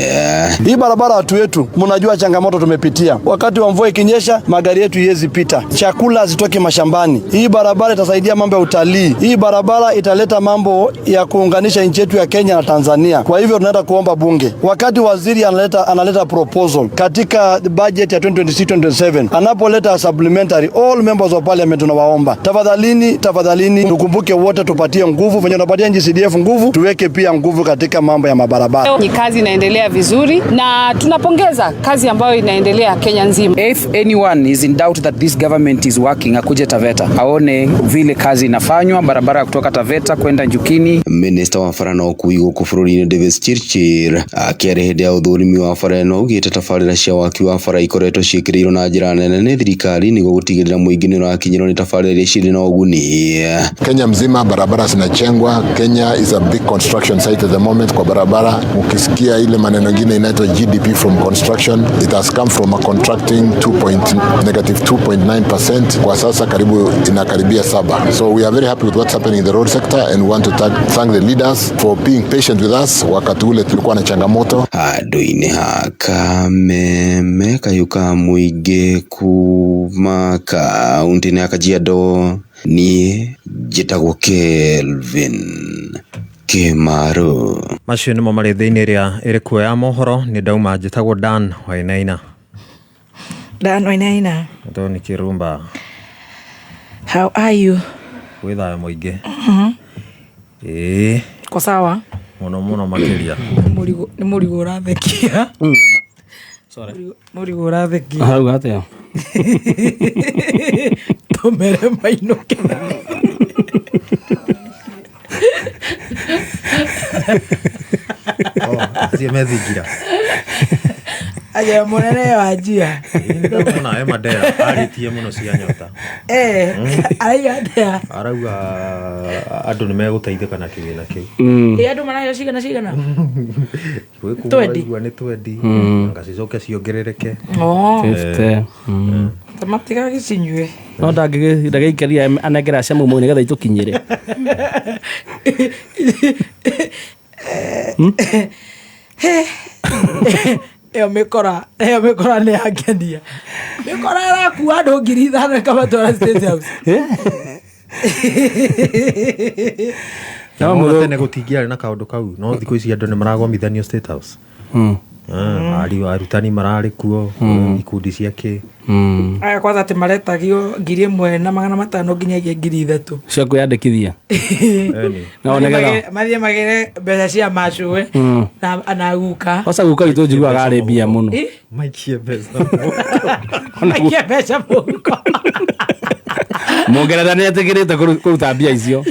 Hii barabara watu wetu mnajua changamoto tumepitia. Wakati wa mvua ikinyesha magari yetu iwezi pita, chakula hazitoki mashambani. Hii barabara itasaidia mambo ya utalii. Hii barabara italeta mambo ya kuunganisha nchi yetu ya Kenya na Tanzania. Kwa hivyo tunaenda kuomba bunge, wakati waziri analeta proposal katika budget ya 2026-2027, anapoleta supplementary, all members of parliament tunawaomba tafadhalini, tafadhalini tukumbuke wote, tupatie nguvu venye tunapatia NGCDF nguvu, tuweke pia nguvu katika mambo ya mabarabara. Ni kazi inaendelea vizuri na tunapongeza kazi ambayo inaendelea Kenya nzima. If anyone is in doubt that this government is working, akuje Taveta aone vile kazi inafanywa, barabara kutoka Taveta kwenda Njukini. Minister wa bara na ũkuui gũkũ bũrũri-inĩ Davis Chirchir akĩaria hĩndĩ ya ũthũrimi wa bara ĩno augĩte tabarĩra cia waki wa bara ikoretwo ciĩkĩrĩirwo na njĩra nene nĩ thirikari nĩguo gũtigĩrĩra mũingĩ nĩ ũrakinyĩrwo nĩ tabarĩra iria cirĩ na ũguni. Kenya mzima barabara zinajengwa. Kenya is a big construction site at the moment kwa barabara. Ukisikia ile maneno ingine inaitwa GDP from construction, it has come from a contracting -2.9%, kwa sasa karibu inakaribia 7. So we are very happy with what's happening in the road sector and we want to thank the leaders for being patient with us wakati ule tulikuwa na changamoto. Handũ-inĩ ha Kameme kayũ ka mũingĩ kuma kaunti-inĩ ya Kajiado, niĩ njĩtagwo Kelvin Kimaro. Macio nĩmo marĩ thĩinĩ ĩrĩa ĩrĩ kuo ya mohoro. Nĩ ndauma, njĩtagwo Dan Wainaina. Dan Wainaina. Tony Kirumba. How are you? Gwĩ thayũ mũingĩ. Ĩĩ. Ko sawa? Mũno mũno makĩria. Nĩ mũrigo ũrathekia. Mũrigo ũrathekia. Arauga atĩa? Tũmere mainũke. Acio methingira. Aja mũnene wa njia. Ndĩramwona e Mandera arĩtie mũno cia nyota. Eh, arauga atĩa? Arauga andũ nĩ megũteithĩka na kĩgĩna kĩu. Ĩ andũ maraheo cigana cigana? Gwĩ kuma Twendi. ũraigua nĩ twendi. Anga cicoke ciongerereke. Oh. 50. Ta matigagĩcinyue. No ndangĩgĩikaria anengera cia mũmũ nĩgetha itũkinyĩre. Ĩyo mĩkora, ĩyo mĩkora nĩ yangenia. Mĩkora ĩrakua andũ 5,000 ĩkamatwara State House. No mũno tene gũtingĩarĩ na kaũndũ kau no thikũ ici andũ nĩ maragomithanio State House. Ariũ arutani mararĩ kuo, ikundi cia kĩ. Aya kwanza atĩ maretagio 1,500 nginyagia 3,000. Cia kwĩyandĩkithia. No nĩgetha Mathiĩ magĩre mbeca cia macũwe na guka. Oca guka witũ njiguaga arĩ mbia mũno. Ĩ? Maikie mbeca. Maikie mbeca mũhuko. Mũngeretha nĩ etĩkĩrĩte kũruta mbia icio.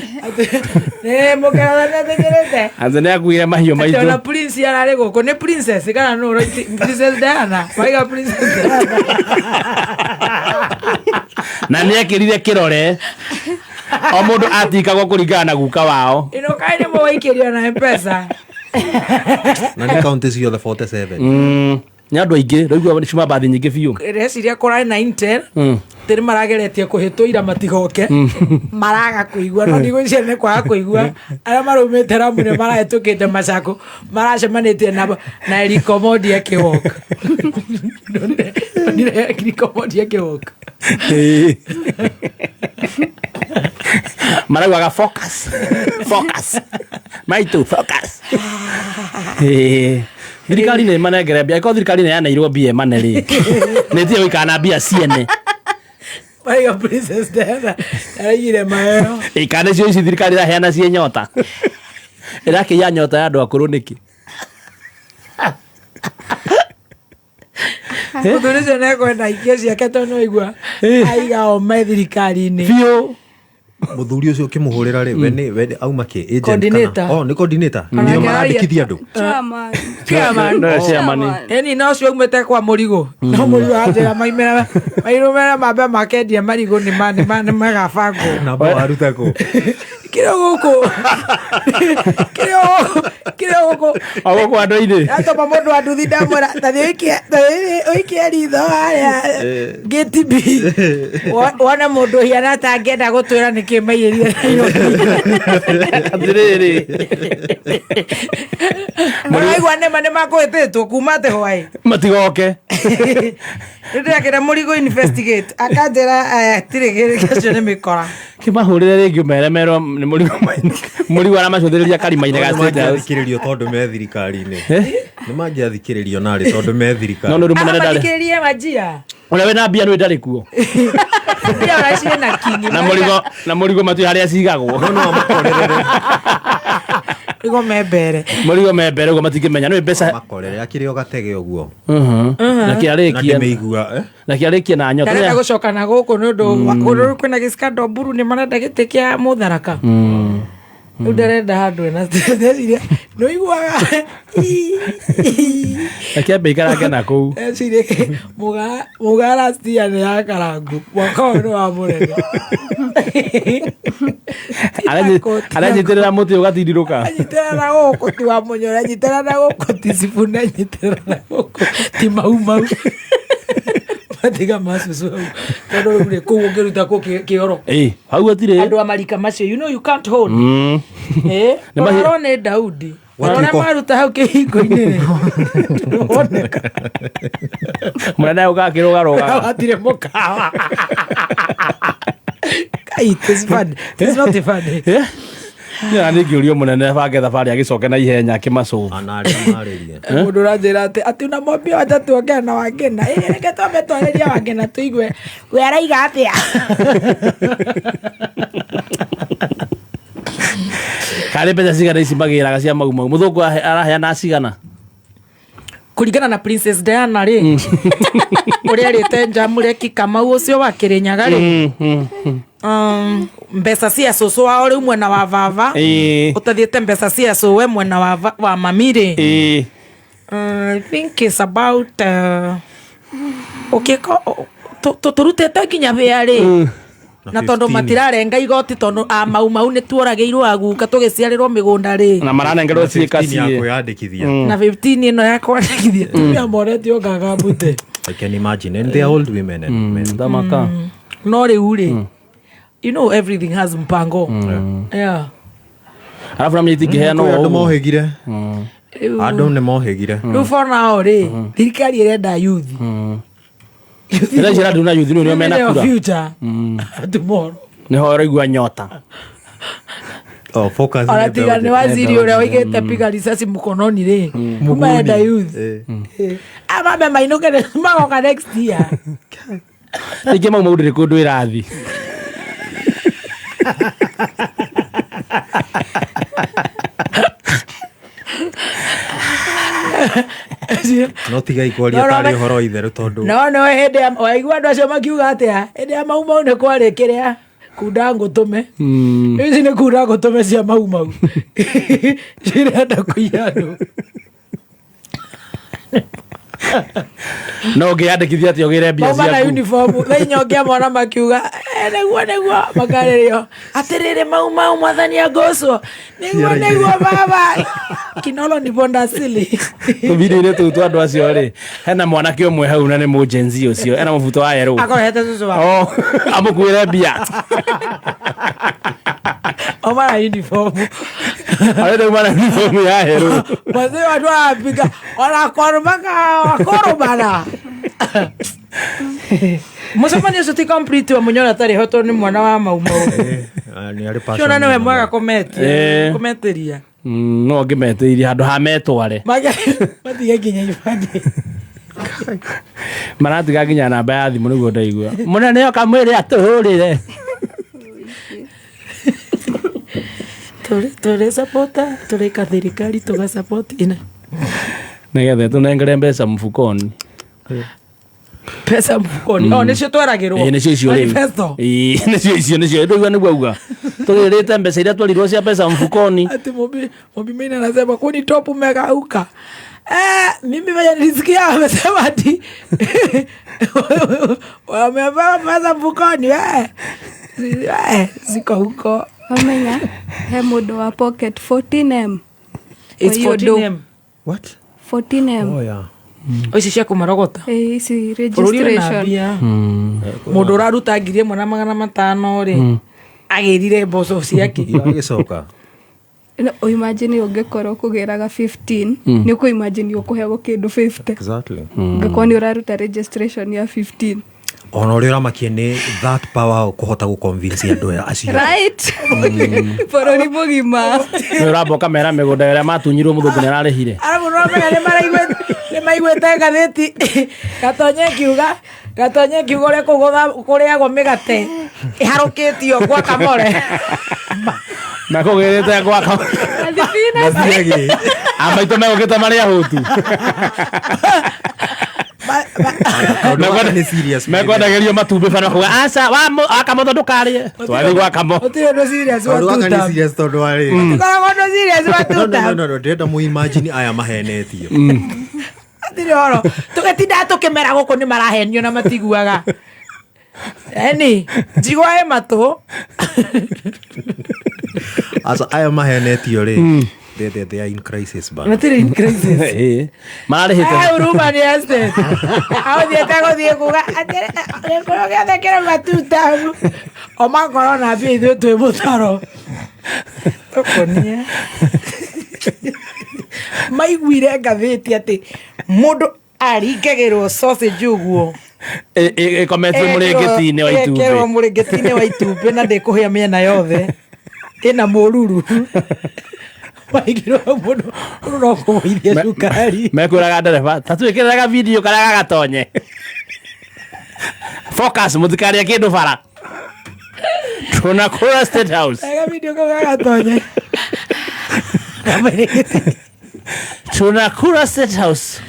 Nĩ mũngeretha nĩ etĩkĩrĩte. Atĩ nĩ akuire mahiũ Atĩ ona maitũ. prince ararĩ gũkũ nĩ princess kana nũ Princess Diana. Maiga Princess Diana. Na nĩ ekĩrire kĩrore. O mũndũ atikagwo kũringana na guka wao. Ĩno kaĩ nĩ mũwaikĩrio na M-Pesa. Na nĩ kaunti ciothe 47. Nĩ andũ aingĩ, rĩu cuma mbathi nyingĩ biũ. Reciria kũrarĩ na Intel. Atĩ nĩ marageretie kũhĩtũira matigoke. Maraga kũigua no ndigwĩciria nĩ kwaga kũigua. Arĩa maraumĩte Ramu nĩ marahĩtũkĩte Macaku maracemanĩtie na Eric Omondi akĩwalk. Ndonire Eric Omondi akĩwalk. Maraugaga focus. Focus. Maitũ focus. Ĩĩ. Thirikari nĩ ĩmanengere mbia. Angĩkorwo thirikari nĩ yaneirwo mbia ĩmane rĩ. Nĩ ĩtige gũikara na mbia ciene. Maiga Princess Diana araigire maheo. Ĩ kana nĩcio ici thirikari ĩraheana ciĩ nyota. Ĩrakĩiya nyota ya andũ akũrũ nĩkĩ? Mũthuri ũcio nĩekwenda ikio ciake tondũ nĩwaigua aiga o me thirikari-inĩ. Biũ. Mũthuri ũcio ũkĩmũhũrĩra rĩ, we nĩ we nĩ auma kĩ? Agent kana? Coordinator. Oh, nĩ coordinator. Ona Nĩo ake marandĩkithia andũ. Chairman. Chairman. No, chairman. Ĩni no ũcio aumĩte kwa mũrigũ. No mũrigũ anjĩra maimĩra mairũmĩra mambe makendia marigũ nĩ ma nĩ ma nĩ magabangwo. Namba waruta kũ? Kĩrĩ gũkũ. Kĩrĩ gũkũ. Kĩrĩ gũkũ. O gũkũ andũ-inĩ. Atũma mũndũ wa nduthi ndamwĩra tathiĩ ũikie ritho harĩa gate B. Wone mũndũ ũhiana ta angĩenda gũtwĩra nĩkĩ maiyĩrire Nairobi. Atĩrĩrĩ. Maraigua nĩma nĩmakũhĩtĩtwo kuma atĩ hwaĩ. Matigoke. Nĩndĩrakĩra mũrigo investigate akanjĩra aya tirĩ gĩcio nĩ mĩkora. Kĩmahũrĩre rĩngĩ ũmere merwo nĩ mũrigo mũrigo aramacũthĩrĩria karima-inĩ ga Nĩ State House. mangĩathikĩrĩrio tondũ me thirikari-inĩ. Nĩ mangĩathikĩrĩrio narĩ tondũ me thirikari. No nĩ ũndũ mũnene ndarĩ. Amathikĩrĩrie Wajia. Ũrĩa wĩna mbia nĩ ndarĩ kuo. Mbia ona ciĩ na kingi. Na mũrigo na mũrigo matiũĩ harĩa cigagwo. No no amakorerere. Mũrigo me mbere. Mũrigo me mbere ũguo matingĩmenya nĩ mbeca. Makorere akĩrĩ o gatege ũguo. Na kĩarĩkia. Na ndĩmĩigua, eh? Na kĩarĩkia na nyota. Ndarenda gũcoka na gũkũ nĩ ũndũ kũndũ kwĩna gĩcikando mburu nĩ marenda gĩtĩ kĩa mũtharaka. Rĩu ndarenda handũ ena ndeciria nĩ ũiguaga Na kĩambe ikarange na kũu. eciria mũgara stia nĩ ya karangu mwaka ũyũ nĩ wa mũnene. Aranyitĩrĩra mũtĩ ũgatindirũka. Anyitĩrĩra na gũkũ ti wa mũnyore anyitĩrĩra na gũkũ ti cibune anyitĩrĩra na gũkũ ti mau mau. Matiga macucu hau tondũ rĩu rĩ kũu ũngĩruta kũ kĩoro. Ĩ hau hatirĩ. Andũ a marika macio you know you can't hold. Ĩ Nĩ mahi- ũrarwo nĩ Daudi. Watuĩka- Arĩa maruta hau kĩhingo-inĩ rĩ. Ndũroneka. Mũnene ũgakĩrũgarũgaga. Hatirĩ mũkawa. Kai, it is funny. It is not funny. Nĩ nĩ ngĩũrio mũnene bange thabarĩ agĩcoke na ihenya akĩmacũva. Mũndũ ũranjĩra atĩ atĩ unamwambia wacha tuongee na Wangena. Ĩ reke twambe twarĩrie Wangena tũigue we araiga atĩa. Karĩ mbeca cigana ici magĩraga cia mau mau mũthũngũ araheana cigana? Kũringana na Princess Diana rĩ, ũrĩa arĩte Njamũreki Kamau ũcio wa Kĩrĩnyaga rĩ, mbeca cia cũcũ wao rĩu mwena wa baba, ũtathiĩte mbeca cia cũwe mwena wa mami rĩ, I think it's about ũkĩko tũrutĩte nginya bĩa rĩ, na tondũ 15. Matirarenga igoti tondũ a mau mau nĩ tuoragĩirwo aguka tũgĩciarĩrwo mĩgũnda rĩ, Na maranengerwo Na 15 ciĩka ya ciĩ. kwĩyandĩkithia. Na 15 ĩno ya kwandĩkithia tumia moretio ngagambute. I can imagine, and they are old women and men. Thamaka. No rĩu rĩ, you know everything has mpango, yeah. Arabu na mĩnyiti ingĩheanwo Kwĩ o andũ ũguo. mohĩgire. Rĩu- Andũ nĩ mohĩgire. Rĩu for now rĩ, thirikari ĩrenda youth. Ĩrĩa ici ĩranduna yuthi nĩo mena Nĩo kura. future tomorrow. Nĩho ũraigua nyota. Oh, focus Ona nĩ tiga mbeũ nĩ njĩthĩ. waziri ũrĩa waigĩte piga risasi mkononi rĩ, marenda youth. Amambe mainũke magoka next year. Rĩngĩ mau mau ndĩrĩ kũndũ ĩrathi. No tigai kwaria No, no, tarĩ ũhoro wa itherũ tondũ No hĩndĩ ya waigua andũ acio makiuga atĩa, hĩndĩ ya mau mau nĩ kwarĩ kĩrĩa kunda ngũtũme. Rĩu ici nĩ kunda ngũtũme cia mau mau cirenda kũiya andũ. No ũngĩyandĩkithia atĩa ũgĩre mbia Mauma na ciaku? uniform thaa inya ũngĩa mwana makiuga, "Eh, nĩguo nĩguo," makarĩrio atĩrĩrĩ, mau mau mwathani angocwo, nĩguo nĩguo baba kinolo ni bondasili. Tũbindiũ-inĩ tũu twa andũ acio rĩ, hena mwanake ũmwe hau na nĩ mũjenzi ũcio ena mũbuto wa yerũ. Akorete cũcũ wa Oh, amũkuĩre mbia. Mauma na uniform. Arenda uma na uniform ya yerũ. Wazee watu wanapiga wanakoromaka wakoromana. Mũcemanio ũcio ti complete wa Mũnyora atarĩ ho tondũ nĩ mwana wa mau mau. Ah, nĩ arĩ passion Ciona nĩwe mũno. mwega kũmetia kũmetĩria. No ngĩmetĩirie handũ ha metware. Matige nginya ibandĩ. Maratiga nginya namba ya thimũ nĩguo ndaigua mũnene oka mwĩre atũhũrĩre. Tũrĩ supporter, tũrĩ ka thirikari tũga support ina. Nĩgetha tũnengere mbeca mfukoni. Pesa mfukoni. Oh, nĩcio tweragĩrwo. Ĩĩ, nĩcio icio rĩu. Manifesto. Ĩĩ, nĩcio icio nĩcio ndũigua nĩguo auga tũgĩrĩte mbeca iria twerirwo cia mbeca mfukoni. Ati Mumbi Maina anasema kuni top umekauka. Eh, mimi venye nilisikia amesema ati wamepewa pesa mfukoni, eh. Eh, ziko huko. Wamenya he mũndũ wa pocket 14M. It's Kwa hiyo ndũ. 14M. What? 14M. Oh, yeah. Ici cia kũmarogota. Ĩ, ici Bũrũri wĩna registration. mbia. Mũndũ ũraruta 1500 rĩ, agĩrire mboco ciake. Iragĩcoka. No, imagine ũngĩkorwo kũgĩraga 15, nĩ ũkũ imagine ũkũheagwo kĩndũ 50. Exactly. Ũngĩkorwo nĩ ũraruta registration ya 15. Ona ũrĩa ũramakia nĩ that power kũhota gũconvince andũ aya acio. Right? Bũrũri mũgima. Nĩ ũramba ũkamera mĩgũnda ĩrĩa matunyirwo mũthũngũ nĩ ararĩhire. Arabu no menya nĩ maiguĩte ngathĩti Gatonye kiuga ũrĩa kũu kũrĩagwo mĩgate ĩharũkĩtio gwa Kamore. Mekũgĩrĩte gwaka amaitũ megũkĩte marĩ ahũtu. Nĩ serious. Mekwendagĩrio matumbĩ bana kuga aca wakamotho ndũkarĩe twathiĩ gwakamo. Gũtirĩ ũndũ serious wa Kaũndũ gaka nĩ tuta. serious tondũ wa rĩrĩ. Gũtikoragwo ũndũ serious wa No, no, tuta. no, no, no, ndĩrenda mũ imagine aya mahenetio. Hatirĩ ũhoro. Tũgĩtindaga tũkĩmera gũkũ nĩ marahenio na matiguaga. Eni, njigua ĩ matũ. Aca aya mahenetio rĩ, they are in crisis bana. Matirĩ in crisis. Mararĩhĩte. Eh, Huruma nĩ estate. Aũthiĩte gũthiĩ kuga atĩrĩ, gĩkũyũ gĩothe kĩrauga two term. O makorwo na mbia ithuĩ twĩ mũtaro. Tũkũnia. Maiguire ngathĩti atĩ mũndũ aringagĩrwo sausage ũguo. Ĩkometio mũrĩngĩti-inĩ wa Ĩkĩrwo itumbĩ. mũrĩngĩti-inĩ wa itumbĩ na ndĩkũhĩa mĩena yothe. Ĩna mũruru. Maigirwo mũndũ mũndũ no kũgũithia cukari. Mekwĩraga ndereba ta twĩkĩrĩraga video karĩa gagatonye focus mũtikarĩe kĩndũ bara tunakula State House. Ega video. Kavidio kau gagatonye. Tunakula State House.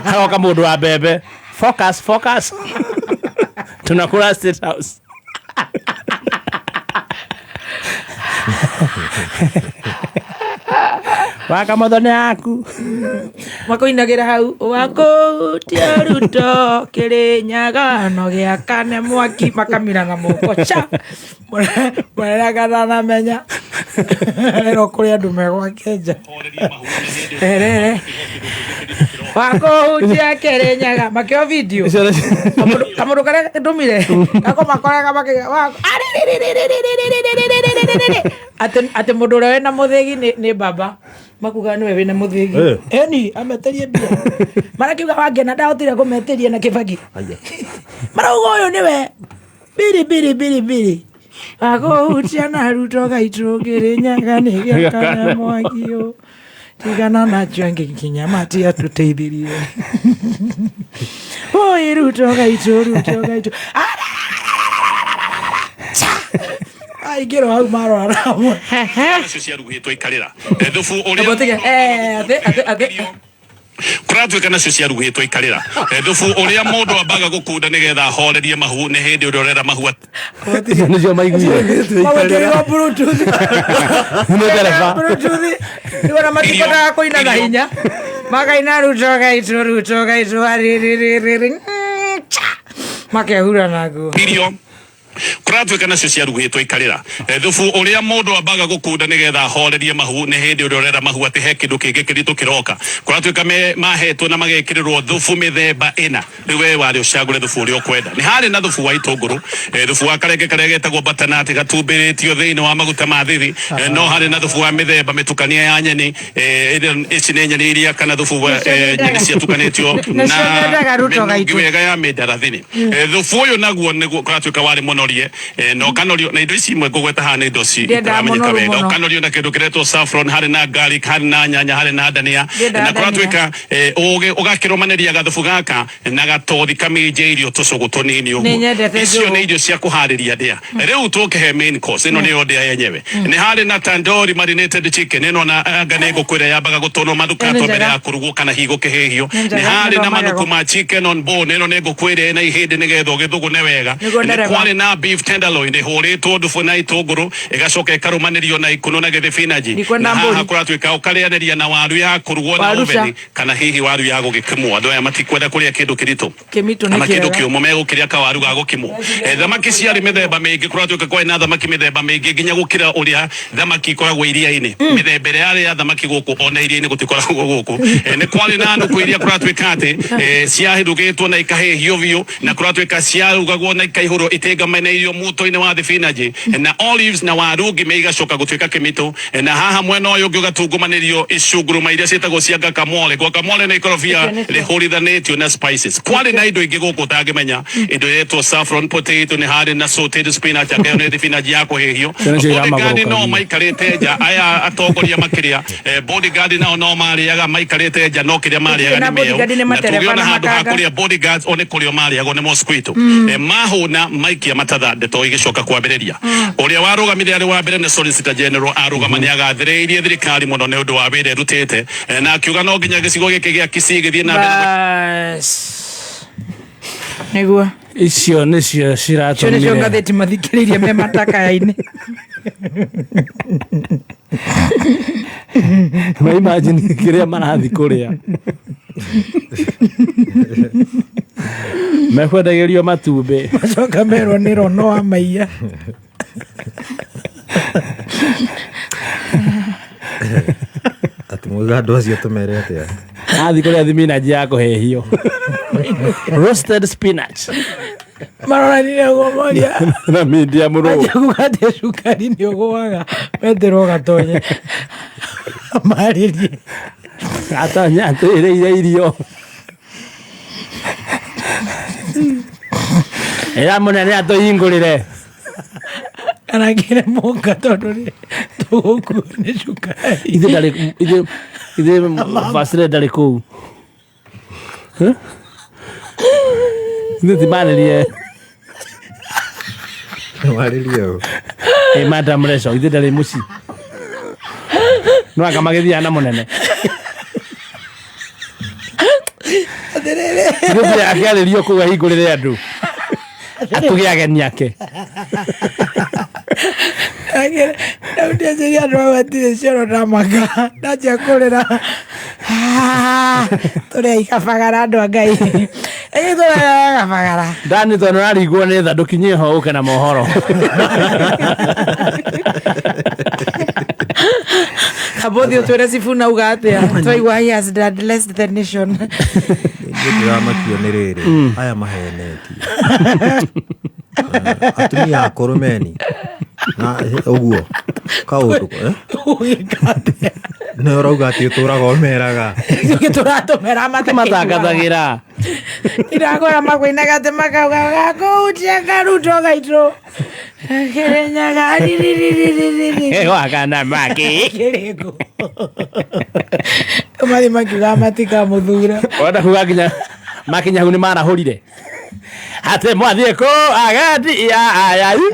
Haroka mũndũ wa mbembe. Focus, focus. Tunakula State House. Wakamotho nĩ yaku. Makoinagĩra hau wakũtia Ruto Kĩrĩnyaga no gĩakane mwaki makamira na moko cha mũreraga menya rero kũrĩ andũ megwake nja erere wakũhutia Kĩrĩnyaga makĩo video kamũndũ karĩa ndũmire gako makoraga makiuga wako atĩ mũndũ ũrĩa wĩna mũthĩgi nĩ baba makuga niwe wĩna mũthĩgi eni ameterie mbia marakiuga wangena ndahotire kũmetĩria na Kĩbaki marauga ũyũ nĩwe biri biri biri biri akũhutia na Ruto gaitũ Kĩrĩnyaga nĩ gĩakana mwaki ũ tigana nacho angĩ nginya matiatũteithirie oi Ruto gaitũ Ruto gaitũ aingĩrwo hau marora hamwe nacio ciarugĩtwo ikarĩra thubu ũrĩa kũratuĩka nacio ciarugĩtwo ikarĩra thubu ũrĩa mũndũ ambaga gũkunda nĩgetha ahorerie mahu nĩ hĩndĩ ũrĩa ũrera mahu Icio nĩcio maiguire. Magwĩkĩrĩrwo Bluetooth. Nĩ ndereba. Bluetooth. Nĩwona matibotaga kũina na hinya makaina Ruto gaitũ Ruto gaitũ arĩrĩrĩrĩ makehura naguo irio kũratuĩka nacio ciarugĩtwo ikarĩra thubu ũrĩa mũndũ ambaga gũkunda nĩgetha ahorerie mahu nĩ hĩndĩ ũrĩa ũrera mahu atĩ he kĩndũ kĩngĩ kĩritũ kĩroka kũratuĩka mahetwo na magekĩrĩrwo thubu mĩthemba ĩna rĩu we warĩ ũcagũre thubu ũrĩa ũkwenda nĩ harĩ na thubu wa itũngũrũ thubu wa karenge karĩa getagwo butternut gatumbĩrĩtio thĩinĩ wa maguta ma thithi no harĩ na thubu wa mĩthemba mĩtukanie ya nyeni ici nĩ nyeni iria kana thubu wa nyeni ciatukanĩtio na mĩnungi wega ya mĩndarathini thubu ũyũ naguo nĩguo kũratuĩka warĩ mũnorie no kanorio na indo ici imwe ngũgweta haha nĩ indo citaramenyeka wega ũkanorio na kĩndũ kĩretwo saffron harĩ na garlic harĩ na nyanya harĩ na dania na kũratuĩka ũgakĩrũmanĩria gathubu gaka na gatothi kamĩnjĩirio tũcũgũ tũnini ũguo icio nĩ irio cia kũharĩria ndĩa rĩu tũkĩhe main course ĩno nĩyo ndĩa yenyewe nĩ harĩ na tandoori marinated chicken ĩno na anga nĩ ngũkũ ĩrĩa yambaga gũtũnwo manukato mbere ya kũrugwo kana hihi gũkĩhĩhio nĩ harĩ na manuku ma chicken on bone ĩno nĩ ngũkũ ĩrĩa ĩna ihĩndĩ nĩgetha ũgĩthũgũne wega nĩ kwarĩ na beef tenderloin ĩhũrĩtwo ndubu na itũngũrũ ĩgacoka ĩkarũmanĩrio na ikuno na gĩthibinanji na haha kũratuĩka ũkarĩanĩria na waru ya kũrugwo na oven kana hihi waru ya gũgĩkimwo andũ aya matikwenda kũrĩa kĩndũ kĩritũ kana kĩndũ kĩũmũ megũkĩrĩa kawaru ga gũkimwo thamaki ciarĩ mĩthemba mĩingĩ kũratuĩka kwarĩ na thamaki mĩthemba mĩingĩ nginya gũkĩra ũrĩa thamaki ikoragwo iria-inĩ mĩthemba ĩrĩa yarĩ ya thamaki gũkũ ona iria-inĩ gũtikoragwo gũkũ nĩ kwarĩ na nũkũ iria kũratuĩka atĩ ciahithũkĩtwo na ikahĩhio biũ na kũratuĩka ciarugagwo na ikaihũrwo itingamanĩirio muto-inĩ wa thibinanji na olives na waru ngime igacoka gũtuĩka kĩmitũ na haha mwena ũyũ ũngĩ ũgatungumanĩrio icunguruma iria ciĩtagwo cia guacamole guacamole nĩ ikorobia rĩhũrithanĩtio na spices kwarĩ na indo ingĩ gũkũ ũtangĩmenya indo iretwo saffron potato nĩ harĩ na sauteed spinach akĩo nĩ thibinanji ya kũhĩhio bodyguard no maikarĩte nja aya atongoria makĩrĩa bodyguard nao no marĩaga maikarĩte nja no kĩrĩa marĩaga nĩ mĩeũ na tũngĩona handũ ha kũrĩa bodyguards o nĩ kũrĩo marĩagwo nĩ mosquito mahũna maikia matatha ndeto igĩcoka kwambĩrĩria ũrĩa warũgamire arĩ wa mbere nĩ Solicitor General arũgama nĩ agathĩrĩirie thirikari mũno nĩ ũndũ wa wĩra ĩrutĩte na akiuga no nginya gĩcigo gĩkĩ gĩa Kisii gĩthiĩ na mbere nĩguo icio nĩcio ciratũmire icio nĩcio ngathĩti mathikĩrĩirie me matakaya-inĩ ma imagine kĩrĩa marathi kũrĩa mekwendagĩrio matumbĩ macoka merwo nĩ rono wa maiya atĩ mwauga andũ acio tũmere atĩa athi kũrĩa thibinanji ya kũhĩhio roasted spinach maroranire ũguo moria na media mũno kuga atĩ cukari nĩ ũgũaga metĩrwo gatonye marĩrie gatonya atwĩrĩire irio ĩra mũnene atũhingũrĩre kana ngĩre mũnga tondũ nĩ tũgũkuo nĩ cukari ithuĩ ndarĩ ithuĩ first ndarĩ kũu ithuĩ timarĩrie marĩrie ũ Ĩ madam Reco ithe ndarĩ mũciĩ no anga magĩthiaga na mũnene. Atĩrĩrĩ. Githĩ akĩarĩrio kũu ahingũrĩre andũ atuge ageni ake. Rĩu ndeciria andũ aya matirĩ cioro ndamaka ndanjia kũrĩra. Tũrĩ aikabagara andũ a Ngai. Ĩ tũrĩ kabagara. Ndani tondũ nĩũraringwo nĩ tha ndũkinyie ho ũke na mohoro. Kambothi ũtwĩre Sifuna uga atĩa twaigua he has blessed the nation. Niĩ ndĩramakio nĩ rĩrĩ aya mahenetie atumia akũrũ meni na ũguo kaũndũ eh? Nĩ ũrauga atĩ ũtũraga ũmeraga. Tũratũmera matangathagĩra. Irakwĩra makwĩnaga atĩ makauga gakũhutia karuto gaitũ Kĩrĩnyaga riririririri. Wakana maki. Kĩrĩkũ. Mathi makiuga matikamũthura. Wenda kuga nginya makinya hau nĩ marahũrire atĩ mwathiĩ kũ agati ya ayai.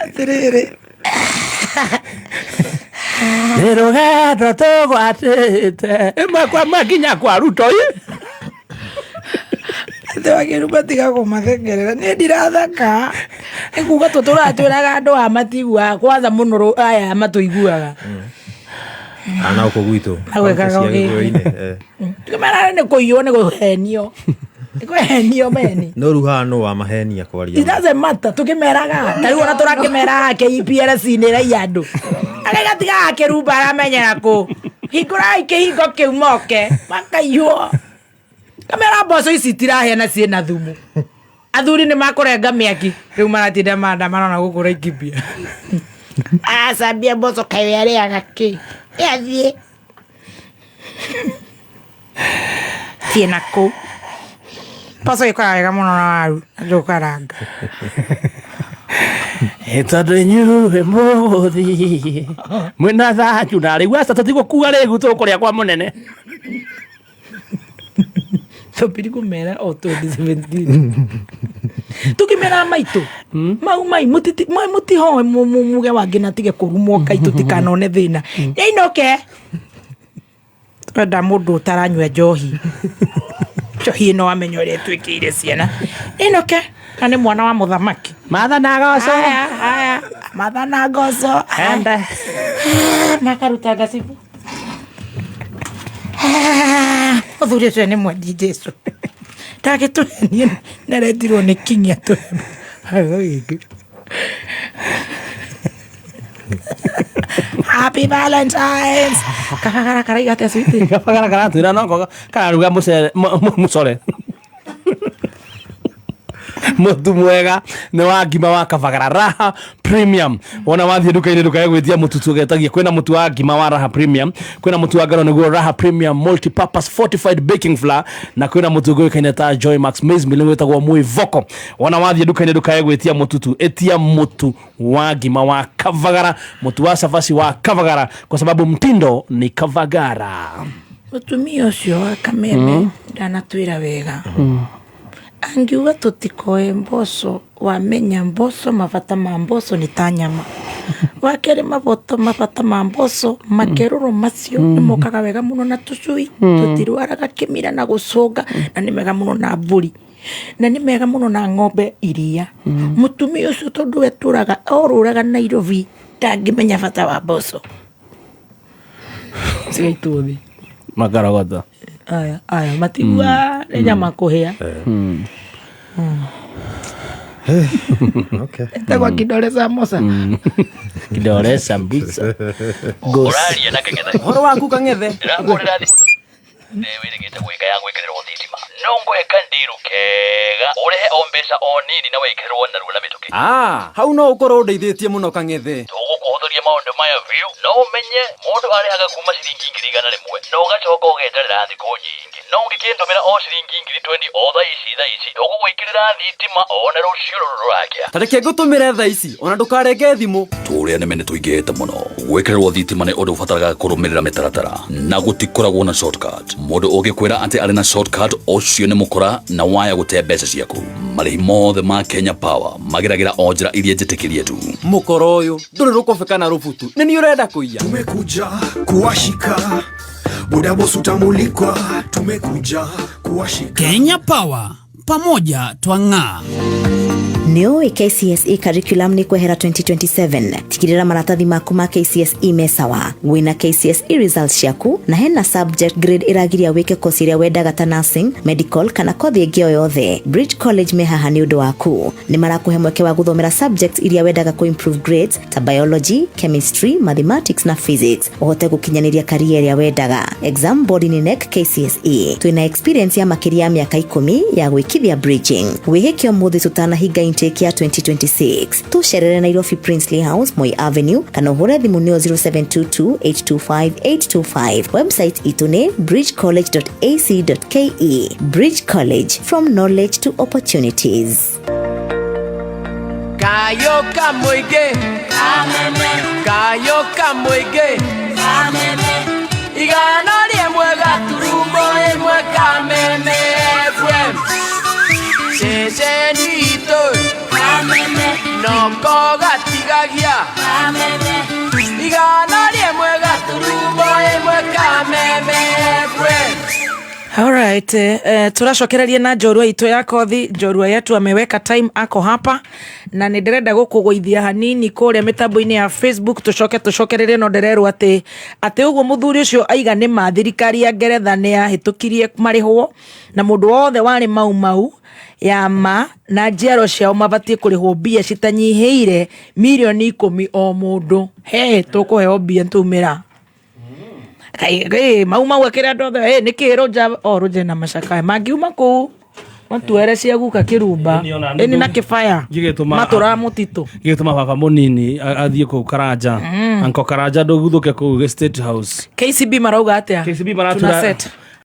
Atĩrĩrĩ. Nĩ rũgendo tũgwatĩte ĩmwe kwa ĩmwe nginya kwa Ruto ĩ. Atĩ wagĩrĩru matiga kũmathekerera niĩ ndiratheka nĩ kuga tũtũratwĩraga andũ a matiguaga kwanza mũno aya matũiguaga. Ana gũkũ gwitũ. Na gwĩkaga Kaũntĩ cia ũgĩkĩ. Gĩkũyũ-inĩ, eh. Tũkĩmera nĩ kũiywo nĩ kũhenio nĩ kũhenio meni. No rĩu haha nũ wamahenia kwaria? It doesn't matter tukimeraga ta rĩu ona tũrakĩmera KPLC nĩ ĩraiya andũ arĩa gatigaga kĩrumba aramenyera kũ hingũrai kĩhingo kĩu moke makaiywo kamera mboco ici itirahĩa na ciĩna thumu athuri nĩ makũrenga mĩaki rĩu maratinda maandamano na gũkũ Laikipia aracambia mboco kaĩ arĩaga kĩ athiĩ thiĩ na kũu mboco ĩkoraga wega mũno na waru na ndũkaranga. Ĩ tondũ inyuĩ mũgũthiĩ mwĩna thanju na rĩu aca tũtigũkua rĩgu tũkũrĩa kwa mũnene. Tũmbiri kũmera o 2017 tũkĩmera maitũ mau mai mũtihoe muge wangĩ na tige kũrumwo ngai tũtikanone thĩna nĩainũke twenda mũndũ ũtaranyua njohi njohi ĩno wamenya ũrĩa ĩtwĩkĩire ciana nĩainũke na nĩ mwana wa mũthamaki. Mathana goco. Haya, haya. Mathana goco. Ende. Makaruta ngacibu. Mũthuri ũcio nĩ mwendi Jesu. Ndagĩtũhenie naretirwo nĩ kinyi atũhe. Happy Valentine's. Kabagara karaiga atĩa sweetie? Kabagara karatwĩra noko kararuga mũcere mũcore. Mũtu mwega nĩ wa ngima wa Kabagara Raha Premium. Wona wathiĩ nduka-inĩ ndũkae gwĩtia mũtu tũgetagia. Kwĩna mũtu wa ngima wa Raha Premium, kwĩna mũtu wa ngano nĩguo Raha Premium Multi-Purpose Fortified Baking Flour, na kwĩna mũtu ũngĩ ũĩkaine ta Joy Max Maize Meal wĩtagwo Mwĩvoko. Wona wathiĩ nduka-inĩ ndũkae gwĩtia mũtu tu, ĩtia mũtu wa ngima wa Kavagara, mũtu wa cabaci wa Kavagara, kwa sababu mtindo ni Kavagara. Mũtumia ũcio wa Kameme ndanatwĩra wega. Angiuga tũtikoe mboco wamenya mboco mabata ma mboco nĩ ta nyama. Wa kerĩ maboto mabata ma mboco makerũro macio nĩ mokaga wega mũno na tũcui tũtirwaraga kĩmira na gũcũnga na nĩ mega mũno na mbũri na nĩ mega mũno na ng'ombe iria. Mũtumia ũcio tondũ we tũraga orũraga Nairobi ndangĩmenya bata wa mboco. Cigaitwo thĩ. Makarogota. Aya, aya, matigua nĩ nyama kũhĩa. Okay. Etagwo kidole samosa. Kidole sambusa. Ũraria na Kang'ethe. Ũhoro waku Kang'ethe? Ndĩrakũhũrĩra thimũ nĩ wĩrĩgĩte gwĩka ya gwĩkĩrĩrwo thitima no ngũhe kandiru kega ũrĩhe o mbeca o nini na wĩkĩrĩrwo narua na mĩtũkĩ. Ah, hau no ũkorwo ũndeithĩtie mũno Kang'ethe. Tũgũkũhũthĩria maũndũ maya biũ no ũmenye mũndũ arĩhaga kuma ciringi 100,000 na ũgacoka ũgeterera thikũ nyingĩ. No ũngĩkĩndũmĩra o ciringi 20,000 o thaa ici thaa ici tũgũgwĩkĩrĩra thitima ona rũciũ rũrũ rũrakĩa. Ta reke ngũtũmĩre thaa ici ona ndũkarenge thimũ. Tũrĩa nĩme nĩ tũingĩhĩte mũno. Gwĩkĩrĩrwo thitima nĩ ũndũ ũbataraga kũrũmĩrĩra mĩtaratara na gũtikoragwo na shortcut. Mũndũ ũngĩkwĩra atĩ arĩ na shortcut ũcio nĩ mũkora na waya gũte mbeca ciaku. Marĩhi mothe ma Kenya Power mageragĩra o njĩra iria njĩtĩkĩrie tu. Mũkora ũyũ ndũrĩ rũkobe kana rũbutu nĩ niĩ ũrenda kũiya. Tumekuja kuwashika buda boss utamulikwa, tumekuja kuwashika. Kenya Power, pamoja twang'aa. Nĩ ũĩ KCSE curriculum nĩ kwehera 2027. Tigĩrĩra maratathi maku ma KCSE me sawa. Wĩna KCSE results ciaku na hena subject grade ĩragiria wĩke kosi ĩrĩa wendaga ta nursing, medical kana kothi ĩngĩ o yothe. Bridge College me haha nĩ ũndũ waku. Nĩ marakũhe mweke wa gũthomera subjects iria wendaga kũ improve grades ta biology, chemistry, mathematics na physics ũhote gũkinyanĩria career ĩrĩa wendaga. Exam board nĩ KNEC KCSE. Twĩna experience ya makĩria ya mĩaka 10 ya gwĩkithia bridging. Wĩhĩke ũmũthĩ tũtanahinga intake ya 2026. Tũcerere Nairobi Princely House, Moi Avenue, kana ũhũre thimũ nĩo 0722825825. Website itũ nĩ bridgecollege.ac.ke. Bridge College, from knowledge to opportunities. Kayo kamũingĩ, kayo kamũingĩ, 101.1 Kameme FM, ceceni itũ noko gatigagia, 101.1 Kameme FM. Alright, turacokereria na njorua itũ ya kothi. Njorua yetu ameweka time, ako hapa na nĩ ndĩrenda gũkũgũithia hanini kũrĩa mĩtambo-inĩ ya Facebook, tũcoke tũcokererie. No ndĩrerwo atĩ atĩ ũguo mũthuri ũcio aiga nĩ ma thirikari ya Ngeretha nĩ yahĩtũkirie marĩhwo na mũndũ wothe warĩ Mau Mau ya ma na njiaro ciao mabatiĩ kũrĩhwo mbia citanyihĩire mirioni 10 o mũndũ. He tũkũheo mbia nĩtwaumĩra. Kai Mau Mau akĩra andũ othe nĩ kĩ rũnja o rũnja na macakaya mangiuma kũu matuere cia guka kĩrumba ĩni na kĩbaya matũraga mũtitũ. Gĩgĩtũma baba mũnini athiĩ kũu Karanja. Anko Karanja ndũguthũke kũu State House. KCB marauga atĩa? KCB Tuna set.